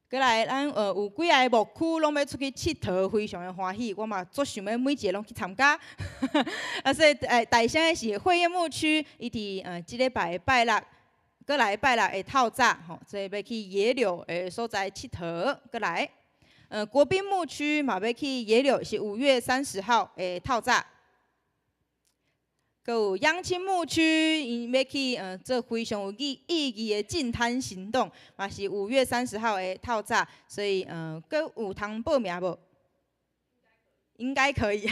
閣來，咱有幾个牧區攏欲出去𨑨迌，非常的歡喜。我嘛足想欲每一个攏去參加。啊，所以大聲的是惠業牧區，伊佇這禮拜的拜六，閣來拜六的透早吼，所以欲去野柳的所在𨑨迌。閣來，國賓牧區嘛欲去野柳，是5月30號的透早。閣有養親牧區，𪜶欲去做非常有意義的淨灘行動，嘛是5月30號的透早，所以閣有通報名無？應該可以。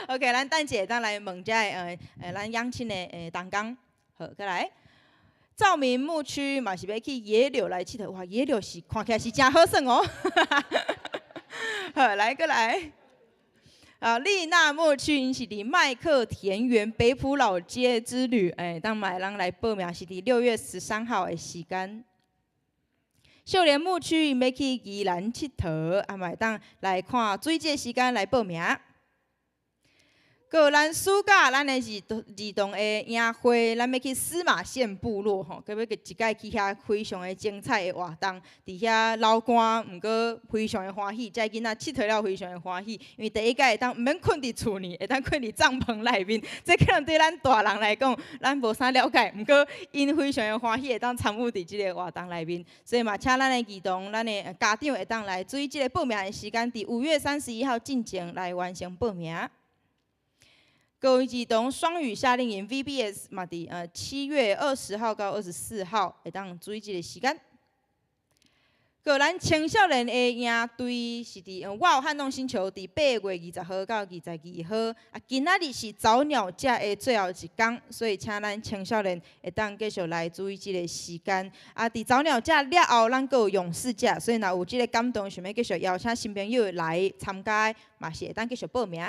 OK，咱等者當來問這个咱養親的同工。好，閣來。照明牧區嘛是欲去野柳來𨑨迌，哇，野柳是看起來是誠好耍哦。好，來閣來。啊，麗娜牧區𪜶是佇麥克田園北埔老街之旅，欸，當嘛會當來報名是佇6月13號的時間。秀蓮牧區𪜶欲去宜蘭𨑨迌，啊嘛會當來看水這時間來報名。閣有咱暑假，咱的兒童的營會，咱欲去司馬線部落吼，閣欲去一擺去遐非常的精彩的活動，佇遐流汗，毋過非常的歡喜，這囡仔𨑨迌了非常的歡喜，因為第一擺會當毋免睏佇厝呢，會當睏佇帳篷內面，這可能對咱大人來講，咱無啥了解，毋過𪜶非常的歡喜會當參與佇這个活動內面，所以嘛，請咱的兒童、咱的家長會當來注意這个報名的時間，佇5月31號進前來完成報名。各位兒童雙語夏令營 VBS 嘛，佇7月20號到24號會當注意這个時間。閣有咱青少年的營隊是佇哇撼動星球，佇8月20號到22號。啊，今仔日是早鳥價的最後一工，所以請咱青少年會當繼續來注意這个時間。啊，佇早鳥價了後，咱閣有勇士價，所以若有這个感動，想欲繼續邀請新朋友來參加，嘛是會當繼續報名。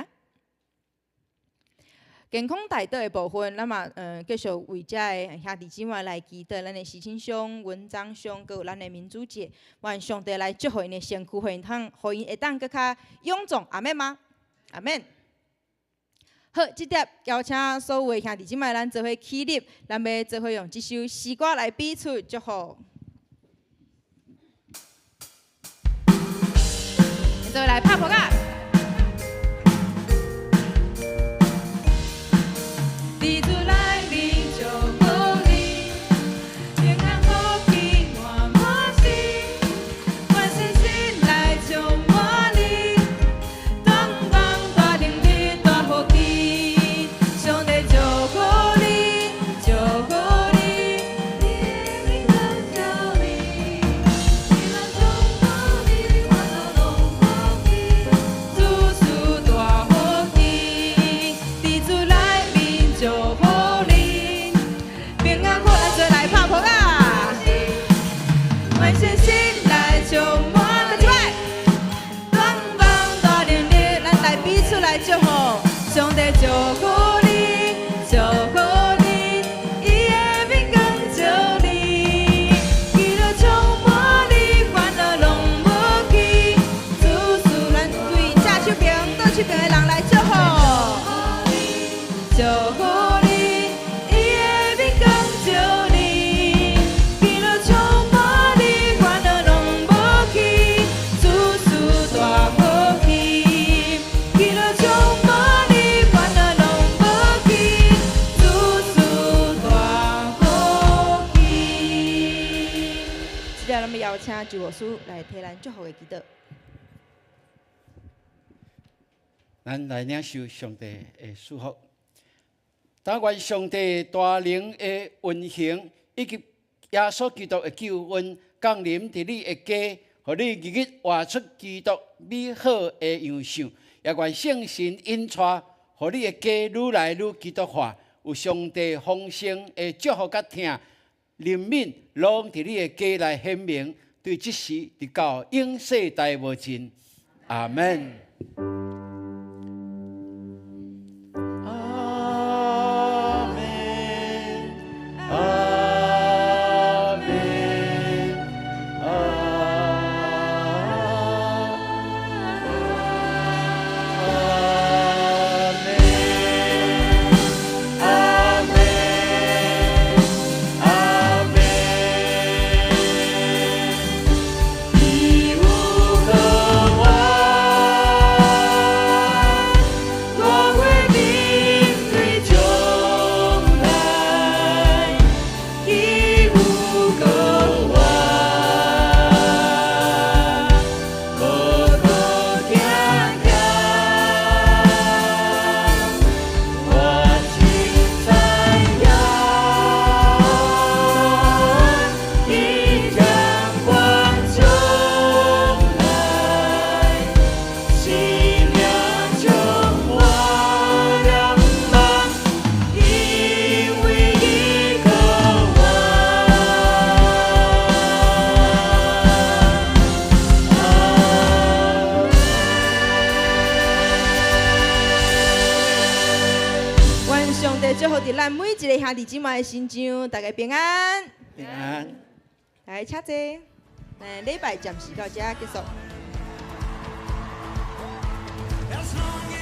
健康代禱的部分，咱嘛繼續為遮的兄弟姊妹來祈禱，咱的時清兄、文章兄，閣有咱的民主姐，願上帝來祝福𪜶的身軀，予𪜶會當閣較勇壯，阿們嗎？阿們。好，這碟邀請所有的兄弟姊妹，咱做伙起立，咱欲做伙用這首詩歌來彼此祝福。做伙來拍噗仔。佇主內面祝福你，平安福氣滿滿心，願信心來充滿你，願望大能力大福氣，上帝祝福你，祝福你，伊的面光照你，平安充滿你，煩惱攏無去，諸事大福氣，佇主內面祝福你，平安福，咱做來拍噗仔，願信心來充滿，閣一擺，願望大能力，咱來彼此來祝福，上帝祝福你，祝福你，伊的面光照你，喜樂充滿你，煩惱攏無去，諸事咱對正手邊、倒手邊的人來祝福，祝福你，伊的面光照你，喜樂充滿你，煩惱攏無去，諸事大福氣，喜樂充滿你，煩惱攏無去，諸事大福氣。接下來，咱欲邀請周牧師來替咱祝福的祈禱。咱來領受上帝的祝福。但願上帝大能的恩行，以及耶穌基督的救恩降臨佇你的家，予你日日活出基督美好的樣式。也願聖神引帶，予你的家愈來愈基督化，有上帝豐盛的祝福佮疼、憐憫，攏佇你的家內顯明，對這時直到永世代無盡。阿們。阿們，阿們，阿們，阿們，阿們。伊有渴望。每一个兄弟姊妹的身上，大家平安。平安。來，請坐。咱禮拜暫時到遮結束。 As long